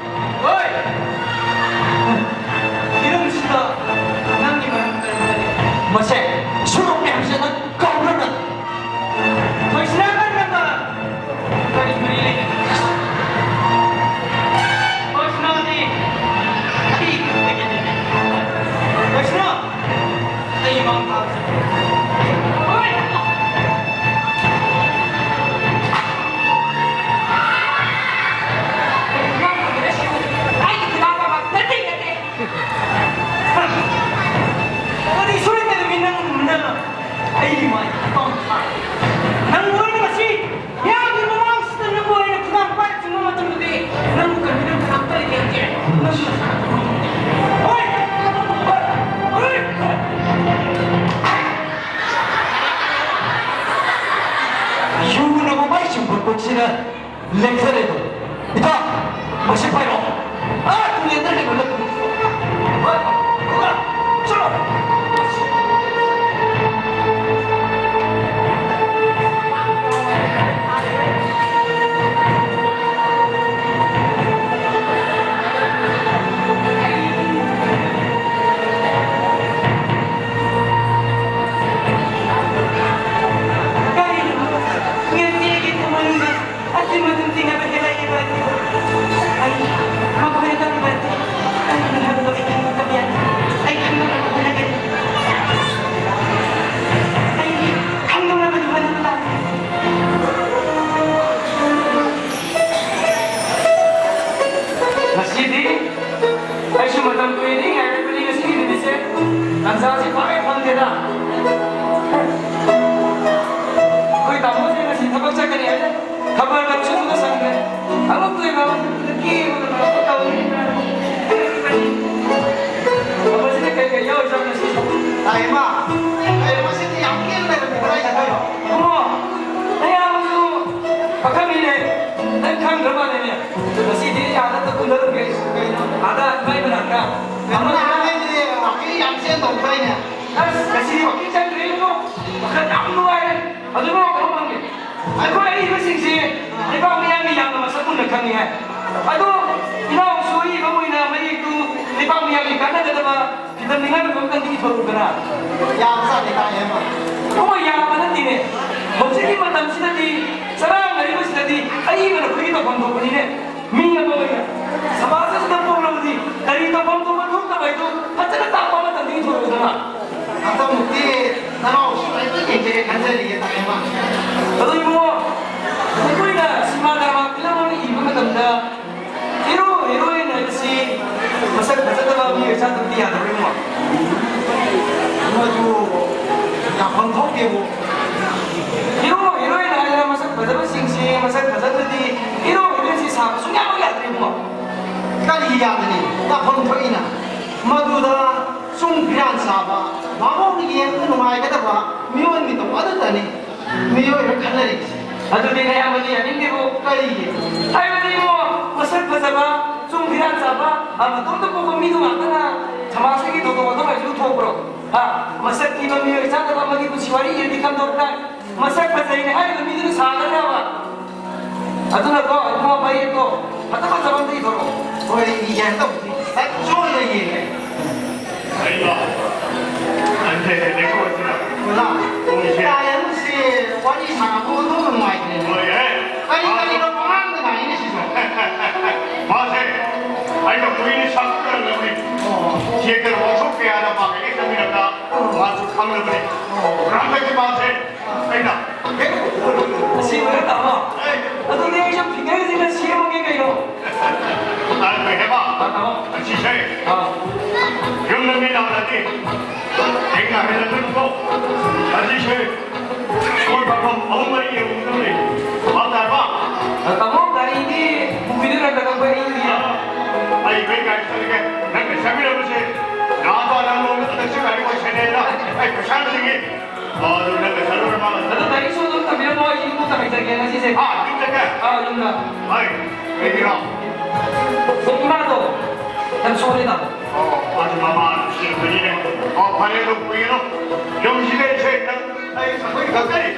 ꯍꯣꯏ꯫ ꯁꯨꯅꯕ ꯃꯥꯏ ꯁꯨꯝꯕ ꯄꯣꯠꯁꯤꯅ ꯂꯦꯛꯊꯔꯦꯗꯣ꯫ ꯏꯇꯥꯎ, ꯃꯁꯤ ꯄꯥꯏꯔꯣ꯫ ꯑꯥ, ꯇꯨꯔꯦꯟꯗ ꯂꯩꯕ ꯂꯐꯨ꯫ ꯍꯣꯏ, ꯍꯣꯏ, ꯆꯠꯂꯣ꯫ ꯀꯔꯤꯅꯣ? ꯉꯁꯤ ꯑꯩꯒꯤ ꯊꯃꯣꯏꯅꯨꯡꯗ ꯑꯁꯤ ꯃꯇꯨꯡ ꯆꯤꯡꯅꯕ ꯍꯦꯜꯂꯛꯏꯕ ꯑꯁꯤꯕꯨ ꯑꯩ ꯃꯈꯣꯏꯅ ꯇꯧꯔꯤꯕ ꯑꯁꯤ ꯀꯔꯤꯅꯣ ꯍꯥꯏꯕꯗꯨ ꯑꯩ ꯈꯪꯗꯕ ꯌꯥꯗꯦ꯫ ꯑꯩ ꯈꯪꯗꯅꯕ ꯍꯣꯠꯅꯒꯅꯤ꯫ ꯑꯩ ꯈꯪꯗꯅꯕꯗꯤ ꯍꯣꯠꯅꯕ ꯇꯥꯔꯦ꯫ ꯉꯁꯤꯗꯤ ꯑꯩꯁꯨ ꯃꯇꯝ ꯀꯨꯏꯔꯦ ꯉꯥꯏꯔꯛꯄꯅꯤ ꯉꯁꯤꯒꯤ ꯅꯨꯃꯤꯠꯁꯦ꯫ ꯇꯥꯟꯖꯥꯁꯤ ꯄꯥꯛ ꯍꯦꯛ ꯐꯪꯗꯦꯗ꯫ ꯑꯩꯈꯣꯏ ꯇꯥꯃꯣꯁꯦ ꯉꯁꯤ ꯊꯕꯛ ꯆꯠꯀꯅꯤ ꯍꯥꯏꯅ ꯈꯕꯔꯒ ꯆꯨꯝꯅ ꯁꯪꯗ꯭ꯔꯦ꯫ ꯑꯉꯛꯄ ꯑꯣꯏꯕ ꯑꯃ ꯀꯦꯕꯒ ꯂꯥꯛꯄ ꯇꯧꯔꯤ꯫ ꯈꯕꯔꯁꯤꯗ ꯀꯩ ꯀꯩ ꯌꯥꯎꯔꯤꯖꯥꯠꯅꯣ ꯉꯁꯤꯁꯦ? ꯇꯥꯏꯃ, ꯀꯩꯅꯣ ꯉꯁꯤꯗꯤ ꯌꯥꯝ ꯀꯦꯅ ꯂꯩꯔꯝꯃꯤ, ꯀꯗꯥꯏ ꯆꯠꯈ꯭ꯔꯤꯅꯣ? ꯏꯕꯨꯡꯉꯣ, ꯅꯌꯥꯝꯕꯁꯨ ꯄꯥꯈꯪꯅꯤꯅꯦ꯫ ꯅꯪ ꯈꯪꯗ꯭ꯔ ꯃꯥꯜꯂꯦꯅꯦ꯫ ꯉꯁꯤꯗꯤ ꯑꯥꯗ ꯇ ꯀꯨꯝꯊꯔꯨꯒꯦ꯫ ꯀꯩꯅꯣ? ꯑꯥꯗ ꯏꯕꯥꯏ ꯃꯅꯥꯛꯇ꯫ ꯀꯩꯅꯣ ꯅꯍꯥꯟꯈꯩꯗꯤ ꯋꯥꯀꯤꯡ ꯌꯥꯝ ꯆꯦꯟ ꯇꯧꯗꯥꯏꯅꯦ? ꯑꯁ, ꯉꯁꯤꯗꯤ ꯋꯥꯀꯤꯡ ꯆꯠꯇ꯭ꯔꯦ ꯏꯕꯨꯡꯉꯣ꯫ ꯋꯥꯈꯜ ꯌꯥꯝ ꯅꯨꯡꯉꯥꯏꯔꯦ꯫ ꯑꯗꯨ ꯏꯕꯨꯡꯉꯣ ꯀꯩꯅꯣ ꯍꯪꯒꯦ꯫ ꯑꯩꯈꯣꯏ ꯑꯏꯕꯁꯤꯡꯁꯦ ꯂꯩꯕꯥꯛ ꯃꯤꯌꯥꯝꯒꯤ ꯌꯥꯝꯅ ꯃꯁꯛ ꯃꯨꯟꯅ ꯈꯪꯉꯤ ꯍꯥꯏ꯫ ꯑꯗꯣ ꯏꯅꯥꯎꯁꯨ ꯑꯏꯕ ꯑꯣꯏꯅ ꯃꯌꯦꯛꯇꯨ ꯂꯩꯕꯥꯛ ꯃꯤꯌꯥꯝꯒꯤ ꯀꯥꯟꯅꯒꯗꯕ ꯈꯤꯇꯪ ꯅꯤꯡꯍꯟꯅꯕ ꯑꯃꯇꯪꯗꯤ ꯏꯊꯣꯔꯛꯎꯗꯅ꯫ ꯌꯥꯕꯖꯥꯠꯅꯤ ꯀꯥ ꯍꯦꯟꯕ꯫ ꯏꯕꯨꯡꯉꯣ, ꯌꯥꯕ ꯅꯠꯇꯦꯅꯦ꯫ ꯍꯧꯖꯤꯛꯀꯤ ꯃꯇꯝꯁꯤꯗꯗꯤ ꯆꯔꯥꯡꯅꯔꯤꯕꯁꯤꯗꯗꯤ ꯑꯏꯕꯅ ꯑꯩꯈꯣꯏꯒꯤ ꯇꯧꯐꯝ ꯊꯣꯛꯄꯅꯤꯅꯦ꯫ ꯃꯤ ꯑꯃ ꯑꯣꯏꯅ ꯁꯃꯥꯖ ꯑꯁꯤꯗ ꯄꯣꯛꯂꯕꯗꯤ ꯀꯔꯤ ꯇꯧꯐꯝ ꯊꯣꯛꯄ ꯊꯣꯛꯇꯕ ꯍꯥꯏꯗꯨ ꯐꯖꯅ ꯇꯥꯛꯄ ꯑꯃꯇꯪꯗꯤ ꯏꯊꯣꯔꯛꯎꯗꯅ꯫ ꯍꯟꯗꯛꯃꯨꯛꯇꯤ ꯅꯅꯥꯎꯁꯨ ꯂꯥꯏꯔꯤꯛꯇ ꯌꯦꯡꯖꯒꯦ ꯈꯟꯖꯔꯤꯌꯦ, ꯇꯥꯏꯃ꯫ ꯑꯗꯣ ꯏꯕꯨꯡꯉꯣ, ꯑꯩꯈꯣꯏꯅ ꯁꯤꯃꯥ ꯗ꯭ꯔꯃꯥ ꯐꯤꯂꯝ ꯑꯃ ꯏꯕ ꯃꯇꯝꯗ ꯍꯤꯔꯣ ꯍꯤꯔꯣꯏꯟ ꯍꯥꯏꯕꯁꯤ ꯃꯁꯛ ꯐꯖꯗꯕ ꯃꯤ ꯑꯣꯏ ꯆꯥꯗꯕꯗꯤ ꯌꯥꯗꯕ꯭ꯔꯥ ꯏꯕꯨꯡꯉꯣ? ꯃꯗꯨ ꯌꯥꯐꯝ ꯊꯣꯛꯇꯦꯕꯨ꯫ ꯍꯤꯔꯣ ꯍꯤꯔꯣꯏꯟ ꯍꯥꯏꯗꯅ ꯃꯁꯛ ꯐꯖꯕꯁꯤꯡꯁꯤ ꯃꯁꯛ ꯐꯖꯗ꯭ꯔꯗꯤ ꯍꯤꯔꯣ ꯍꯤꯔꯣꯏꯟꯁꯤ ꯁꯥꯕ ꯁꯨꯡꯌꯥꯃꯛ ꯌꯥꯗ꯭ꯔꯦ ꯏꯕꯨꯡꯉꯣ꯫ ꯀꯔꯤ ꯌꯥꯗꯅꯤ? ꯌꯥꯐꯝ ꯊꯣꯛꯏꯅ꯫ ꯃꯗꯨꯗ ꯁꯨꯝ ꯐꯤꯔꯥꯟ ꯆꯥꯕ, ꯃꯥꯕꯨ ꯌꯦꯡꯕ ꯅꯨꯡꯉꯥꯏꯒꯗꯕ ꯃꯤꯑꯣꯏ ꯃꯤꯇꯧ ꯑꯗꯨꯇꯅꯤ ꯃꯤꯑꯣꯏꯕ ꯈꯟꯅꯔꯤꯕꯁꯤ꯫ ꯑꯗꯨꯗꯤ ꯅꯌꯥꯝꯕꯗꯤ ꯌꯥꯅꯤꯡꯗꯦꯕꯨ꯫ ꯀꯔꯤꯒꯤ? ꯍꯥꯏꯕꯗꯤ ꯏꯕꯨꯡꯉꯣ, ꯃꯁꯛ ꯐꯖꯕ, ꯆꯨꯡ ꯐꯤꯔꯥꯟ ꯆꯥꯕ, ꯑ, ꯃꯇꯣꯝꯇ ꯄꯣꯛꯄ ꯃꯤꯗꯨ ꯉꯥꯛꯇꯅ ꯁꯃꯥꯖꯁꯤꯒꯤ ꯊꯧꯗꯣꯛ ꯋꯥꯊꯣꯛ ꯍꯥꯏꯁꯤꯕꯨ ꯊꯣꯛꯄ꯭ꯔꯣ? ꯍꯥ? ꯃꯁꯛ ꯊꯤꯕ ꯃꯤꯑꯣꯏ ꯆꯥꯗꯕ ꯑꯃꯒꯤ ꯄꯨꯟꯁꯤ ꯋꯥꯔꯤ ꯏꯔꯗꯤ ꯀꯝꯗꯧ ꯇꯥꯏ? ꯃꯁꯛ ꯐꯖꯩꯅꯦ ꯍꯥꯏꯔꯤꯕ ꯃꯤꯗꯨꯅ ꯁꯥꯒꯗ꯭ꯔꯕ? ꯑꯗꯨꯅꯀꯣ, ꯏꯕꯨꯡꯉꯣ, ꯃꯌꯦꯛꯇꯣ ꯐꯖ ꯐꯖꯕ ꯑꯝꯇ ꯏꯊꯣꯔꯛꯑꯣ꯫ ꯍꯣꯏ, ꯏꯒꯦ ꯇꯧꯕꯅꯤ꯫ ꯁꯛ ꯆꯣꯏꯅ ꯌꯦꯡꯉꯦ꯫ ꯑꯩꯅ ꯍꯟꯊꯦ ꯂꯩꯊꯣꯛꯑꯁꯤꯔ? ꯑꯣꯖꯥ, ꯄꯨꯡꯁꯦ꯫ ꯇꯥꯏ ꯑꯃꯁꯦ ꯋꯥꯔꯤ ꯁꯥꯟꯅꯕ ꯑꯣꯟꯊꯣꯛꯅ ꯅꯨꯡꯉꯥꯏꯇ꯭ꯔꯦꯅꯦ꯫ ꯍꯣꯏ, ꯑꯦ꯫ ꯀꯔꯤ ꯀꯔꯤꯅꯣ ꯄꯉꯥꯡꯗ ꯉꯥꯡꯉꯤꯅꯦ ꯁꯤꯕꯣ? ꯃꯥꯁꯦ ꯑꯩꯅ ꯀꯨꯏꯅ ꯁꯥꯟꯅꯔꯝꯕꯅꯤ꯫ ꯑꯣ꯫ ꯊꯤꯌꯦꯇꯔ ꯋꯥꯛꯁꯣꯞ ꯀꯌꯥꯗ ꯃꯥꯒ ꯍꯦꯛ ꯆꯠꯃꯤꯟꯅꯕꯗ ꯃꯥꯁꯨ ꯈꯪꯂꯕꯅꯤ꯫ ꯑꯣ꯫ ꯍꯟꯗꯛꯇꯤ ꯃꯥꯁꯦ ꯑꯩꯅ ꯍꯦꯛ ꯑꯁꯦꯡꯕꯔ, ꯇꯥꯃꯣ? ꯑꯦ꯫ ꯑꯗꯨꯗꯤ ꯑꯩꯁꯨ ꯐꯤꯒꯔꯁꯤꯅ ꯁꯦꯝꯃꯒꯦ ꯀꯩꯅꯣ꯫ ꯑ, ꯀꯩ ꯍꯥꯏꯕ? ꯑ, ꯇꯥꯃꯣ꯫ ꯑꯁꯤꯁꯦ ꯑ꯫ ꯌꯨꯝꯗ ꯃꯤ ꯂꯥꯛꯂꯗꯤ ꯊꯦꯡꯅꯍꯜꯂꯒꯅꯨꯀꯣ꯫ ꯑꯁꯤꯁꯦ ꯁꯣꯔ ꯄꯥꯐꯝ ꯑꯍꯨꯝ ꯃꯔꯤ ꯌꯦꯡꯉꯨꯒꯗꯕꯅꯤ꯫ ꯚꯥꯞ ꯇꯥꯔꯕ? ꯑ, ꯇꯥꯃꯣ, ꯒꯥꯔꯤꯗꯤ ꯄꯨꯕꯤꯗꯣꯏ ꯅꯠꯇ꯭ꯔꯣ? ꯑꯩꯈꯣꯏ ꯑꯅꯤ ꯑ, ꯑꯩ ꯏꯕꯦꯟ ꯒꯥꯔꯤ ꯆꯠꯂꯒꯦ꯫ ꯅꯪꯅ ꯆꯠꯃꯤꯟꯅꯕꯁꯦ ꯅꯍꯥ ꯅꯣꯡꯃꯗ ꯈꯛꯇꯁꯨ ꯒꯥꯔꯤ ꯑꯣꯏꯁꯜꯂꯦꯅ ꯑꯩ ꯄꯩꯁꯥ ꯇꯤꯡꯉꯤ꯫ ꯑꯣ, ꯑꯗꯨ ꯅꯪ ꯄꯩꯁꯥ ꯂꯧꯔ ꯃꯥꯜꯂꯦ꯫ ꯑꯗꯣ ꯒꯥꯔꯤꯁꯨ ꯑꯗꯨꯝ ꯊꯝꯕꯤꯔꯝꯃꯣ, ꯑꯩ ꯌꯨꯝꯗ ꯊꯝꯖꯒꯦ ꯉꯁꯤꯁꯦ꯫ ꯑꯥ, ꯌꯨꯝꯗꯒ? ꯑꯥ, ꯌꯨꯝꯗ꯫ ꯍꯣꯏ, ꯀꯩꯒꯤꯅꯣ? ꯑꯣ, ꯏꯃꯥꯗꯣ ꯌꯥꯝ ꯁꯣꯜꯂꯦ, ꯇꯥꯃꯣ꯫ ꯑꯣ, ꯑꯗꯨ ꯃꯃꯥ ꯅꯨꯡꯁꯤꯔꯝꯒꯅꯤꯅꯦ꯫ ꯑꯣ, ꯐꯔꯦ, ꯑꯗꯨ ꯀꯨꯏꯔꯅꯨ꯫ ꯌꯨꯝꯁꯤꯗ ꯏꯁꯩ ꯅꯪ ꯑꯩ ꯑꯩꯈꯣꯏ ꯈꯛꯇꯅꯤ꯫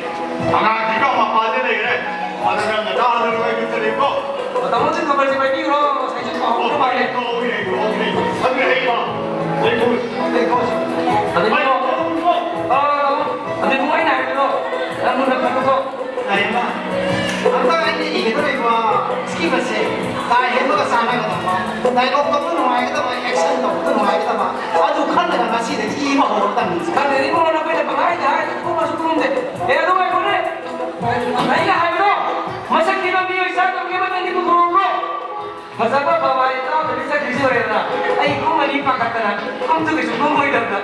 ꯑꯉꯥꯡꯁꯤꯡꯗꯣ ꯃꯄꯥꯟꯗ ꯂꯩꯈ꯭ꯔꯦ꯫ ꯑꯗꯨ ꯅꯪ ꯅꯆꯥ ꯑꯗꯨ ꯅꯣꯏ ꯌꯨꯝꯗ ꯂꯩꯀꯣ꯫ ꯇꯥꯃꯣꯁꯦ ꯈꯕꯔꯁꯦ ꯄꯥꯏꯕꯤꯈ꯭ꯔꯣ, ꯉꯁꯥꯏꯁꯨ ꯄꯥꯎ ꯑꯣ, ꯍꯧꯔꯛꯇ ꯃꯥꯜꯂꯦ꯫ ꯂꯩꯀꯣ, ꯂꯩꯀꯣ, ꯂꯩꯀꯣ꯫ ꯑꯗꯨ ꯂꯩꯀꯣ꯫ ꯂꯩꯀꯣ꯫ ꯑꯗꯩ ꯄꯥꯎ ꯍꯧꯔꯛꯇ꯭ꯔꯣ? ꯑꯥ, ꯇꯥꯃꯣ꯫ ꯑꯗꯩ ꯄꯨꯡ ꯑꯩꯅ ꯍꯥꯏꯕꯗꯣ ꯌꯥꯝ ꯃꯨꯟꯅ ꯈꯜꯂꯨꯀꯣ꯫ ꯇꯥꯏꯃ꯫ ꯍꯟꯗꯛ ꯑꯩꯅ ꯏꯒꯗꯧꯔꯤꯕ ꯁ꯭ꯀꯤꯝ ꯑꯁꯦ ꯀꯥ ꯍꯦꯟꯕꯒ ꯆꯥꯟꯅꯒꯗꯕ, ꯗꯥꯏꯂꯣꯛ ꯇꯧꯕ ꯅꯨꯡꯉꯥꯏꯒꯗꯕ, ꯑꯦꯛꯁꯟ ꯇꯧꯕꯗ ꯅꯨꯡꯉꯥꯏꯒꯗꯕ, ꯑꯗꯨ ꯈꯟꯗꯅ ꯉꯁꯤꯗꯒꯤ ꯏꯕ ꯍꯧꯔꯗꯕꯅꯤ꯫ ꯈꯪꯗꯦꯗ ꯏꯕꯨꯡꯉꯣ, ꯅꯈꯣꯏꯅ ꯄꯪꯍꯥꯏꯗ ꯍꯥꯏ, ꯈꯨꯝꯃꯁꯨ ꯈꯨꯝꯗꯦ꯫ ꯑꯦ, ꯑꯗꯨ ꯉꯥꯏꯈꯣꯅꯦ꯫ ꯑꯩꯅ ꯍꯥꯏꯕꯗꯣ, ꯃꯁꯛ ꯊꯤꯕ ꯃꯤꯑꯣꯏ ꯆꯥꯗꯕꯒꯤ ꯑꯃꯗ ꯑꯅꯤ ꯄꯨꯊꯣꯔꯛꯎꯔꯣ? ꯐꯖꯕ ꯕꯕꯥ ꯏꯇꯥꯎꯗꯗꯤ ꯆꯠꯈꯤꯕꯁꯤ ꯑꯣꯏꯔꯦꯗꯅ, ꯑꯩ ꯀꯨꯝꯃꯅꯤ ꯄꯥꯈꯠꯇꯅ, ꯀꯨꯝꯁꯨ ꯀꯩꯁꯨ ꯀꯨꯝꯃꯣꯏꯗꯕꯗ꯫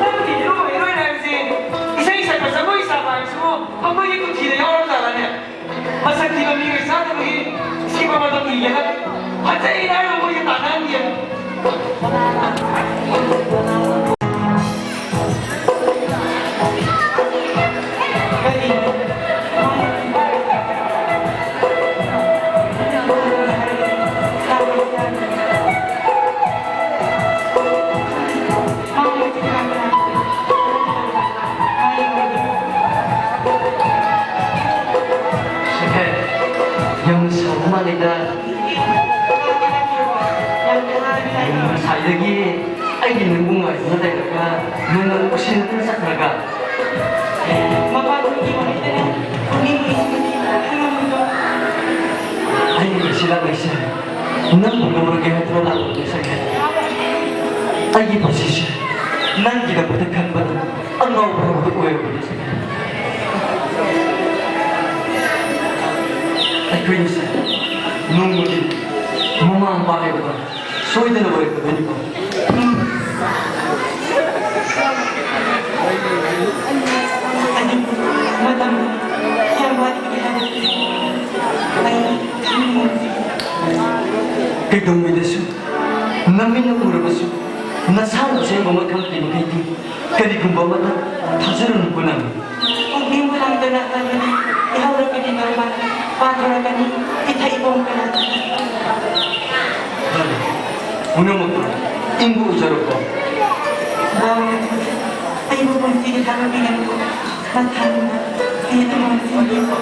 ꯅꯪꯒꯤ ꯍꯤꯔꯣ ꯍꯤꯔꯣꯏꯟ ꯍꯥꯏꯕꯁꯤ ꯏꯁꯩ ꯁꯛꯄ ꯖꯒꯣꯏ ꯁꯥꯕ ꯍꯥꯏꯕꯁꯤꯕꯨ ꯃꯈꯣꯏꯒꯤ ꯀꯨꯊꯤꯗ ꯌꯥꯎꯔꯕ ꯖꯥꯠꯂꯅꯦ? ꯃꯁꯛ ꯊꯤꯕ ꯃꯤꯑꯣꯏ ꯆꯥꯗꯕꯒꯤ ꯁꯤꯕ ꯃꯇꯝ ꯏꯒꯦꯅ ꯐꯖꯩꯅ ꯍꯥꯏꯔꯒ ꯃꯣꯏꯁꯦ ꯇꯥꯟꯅꯍꯟꯒꯦꯅ꯫ ꯀꯔꯤ? ꯂꯩꯗ꯫ ꯉꯁꯥꯏꯗꯒꯤ ꯑꯩꯒꯤ ꯅꯪꯕꯨ ꯉꯥꯏꯗꯨꯅ ꯂꯩꯔꯒ ꯅꯪꯅ ꯅꯨꯡꯁꯤꯅꯗꯅ ꯆꯠꯈ꯭ꯔꯒ꯫ ꯃꯄꯥꯟꯒꯤ ꯃꯃꯤꯠꯇꯅ ꯈꯨꯅꯤꯡ ꯌꯦꯡꯕꯗꯤ ꯈꯪꯉꯝꯃꯤꯗꯣ꯫ ꯑꯩꯅ ꯉꯁꯤ ꯂꯥꯛꯂꯤꯁꯦ ꯅꯪꯕꯨ ꯂꯧꯔꯒꯦ ꯍꯥꯏꯗꯨꯅ ꯂꯥꯛꯂꯕꯅꯤ ꯁꯈꯤ꯫ ꯑꯩꯒꯤ ꯄꯨꯟꯁꯤꯁꯦ ꯅꯪꯒꯤꯗꯃꯛꯇ ꯈꯟꯕꯗ ꯑꯉꯥꯎꯕ ꯑꯃꯗ ꯑꯣꯏꯔꯕꯅꯤ ꯁꯈꯤ꯫ ꯑꯩꯈꯣꯏꯅꯤꯁꯦ ꯅꯣꯡꯃꯗꯤ ꯃꯃꯥ ꯃꯄꯥ ꯍꯥꯏꯕꯗꯣ ꯁꯣꯏꯗꯅ ꯑꯣꯏꯔꯛꯀꯗꯣꯏꯅꯤꯀꯣ꯫ ꯑꯗꯨꯕꯨ ꯃꯇꯝ ꯌꯥꯝ ꯋꯥꯠꯂꯤ ꯍꯥꯏꯕꯁꯤ ꯑꯩ ꯈꯪꯅꯤꯡꯉꯤ꯫ ꯀꯩꯗꯧꯉꯩꯗꯁꯨ ꯅꯃꯤꯠꯅ ꯎꯔꯕꯁꯨ ꯅꯁꯥꯅ ꯑꯁꯦꯡꯕ ꯑꯃ ꯈꯪꯗ꯭ꯔꯤ ꯃꯈꯩꯗꯤ ꯀꯔꯤꯒꯨꯝꯕ ꯑꯃꯗ ꯊꯥꯖꯔꯨꯅꯨꯀꯣ ꯅꯪ꯫ ꯄꯨꯛꯅꯤꯡ ꯍꯨꯔꯥꯟꯗꯨꯅ ꯍꯥꯏꯕꯗꯤ ꯏꯍꯧꯔꯒꯗꯤ ꯅꯣꯡꯃ ꯄꯥꯊꯣꯔꯛꯀꯅꯤ, ꯏꯊꯛ ꯏꯄꯣꯝ ꯀꯌꯥ꯫ ꯐꯔꯦ, ꯄꯨꯝꯅꯃꯛꯇꯣ ꯏꯪꯕ ꯑꯣꯏꯖꯔꯣꯀꯣ꯫ ꯕꯥꯎ, ꯑꯩꯕꯨ ꯄꯨꯟꯁꯤꯒꯤ ꯊꯥꯗꯣꯛꯄꯤꯒꯅꯨꯀꯣ꯫ ꯃꯊꯪꯗ ꯑꯩ ꯑꯗꯨꯝ ꯅꯤꯡꯁꯤꯡꯕꯤꯌꯨꯀꯣ꯫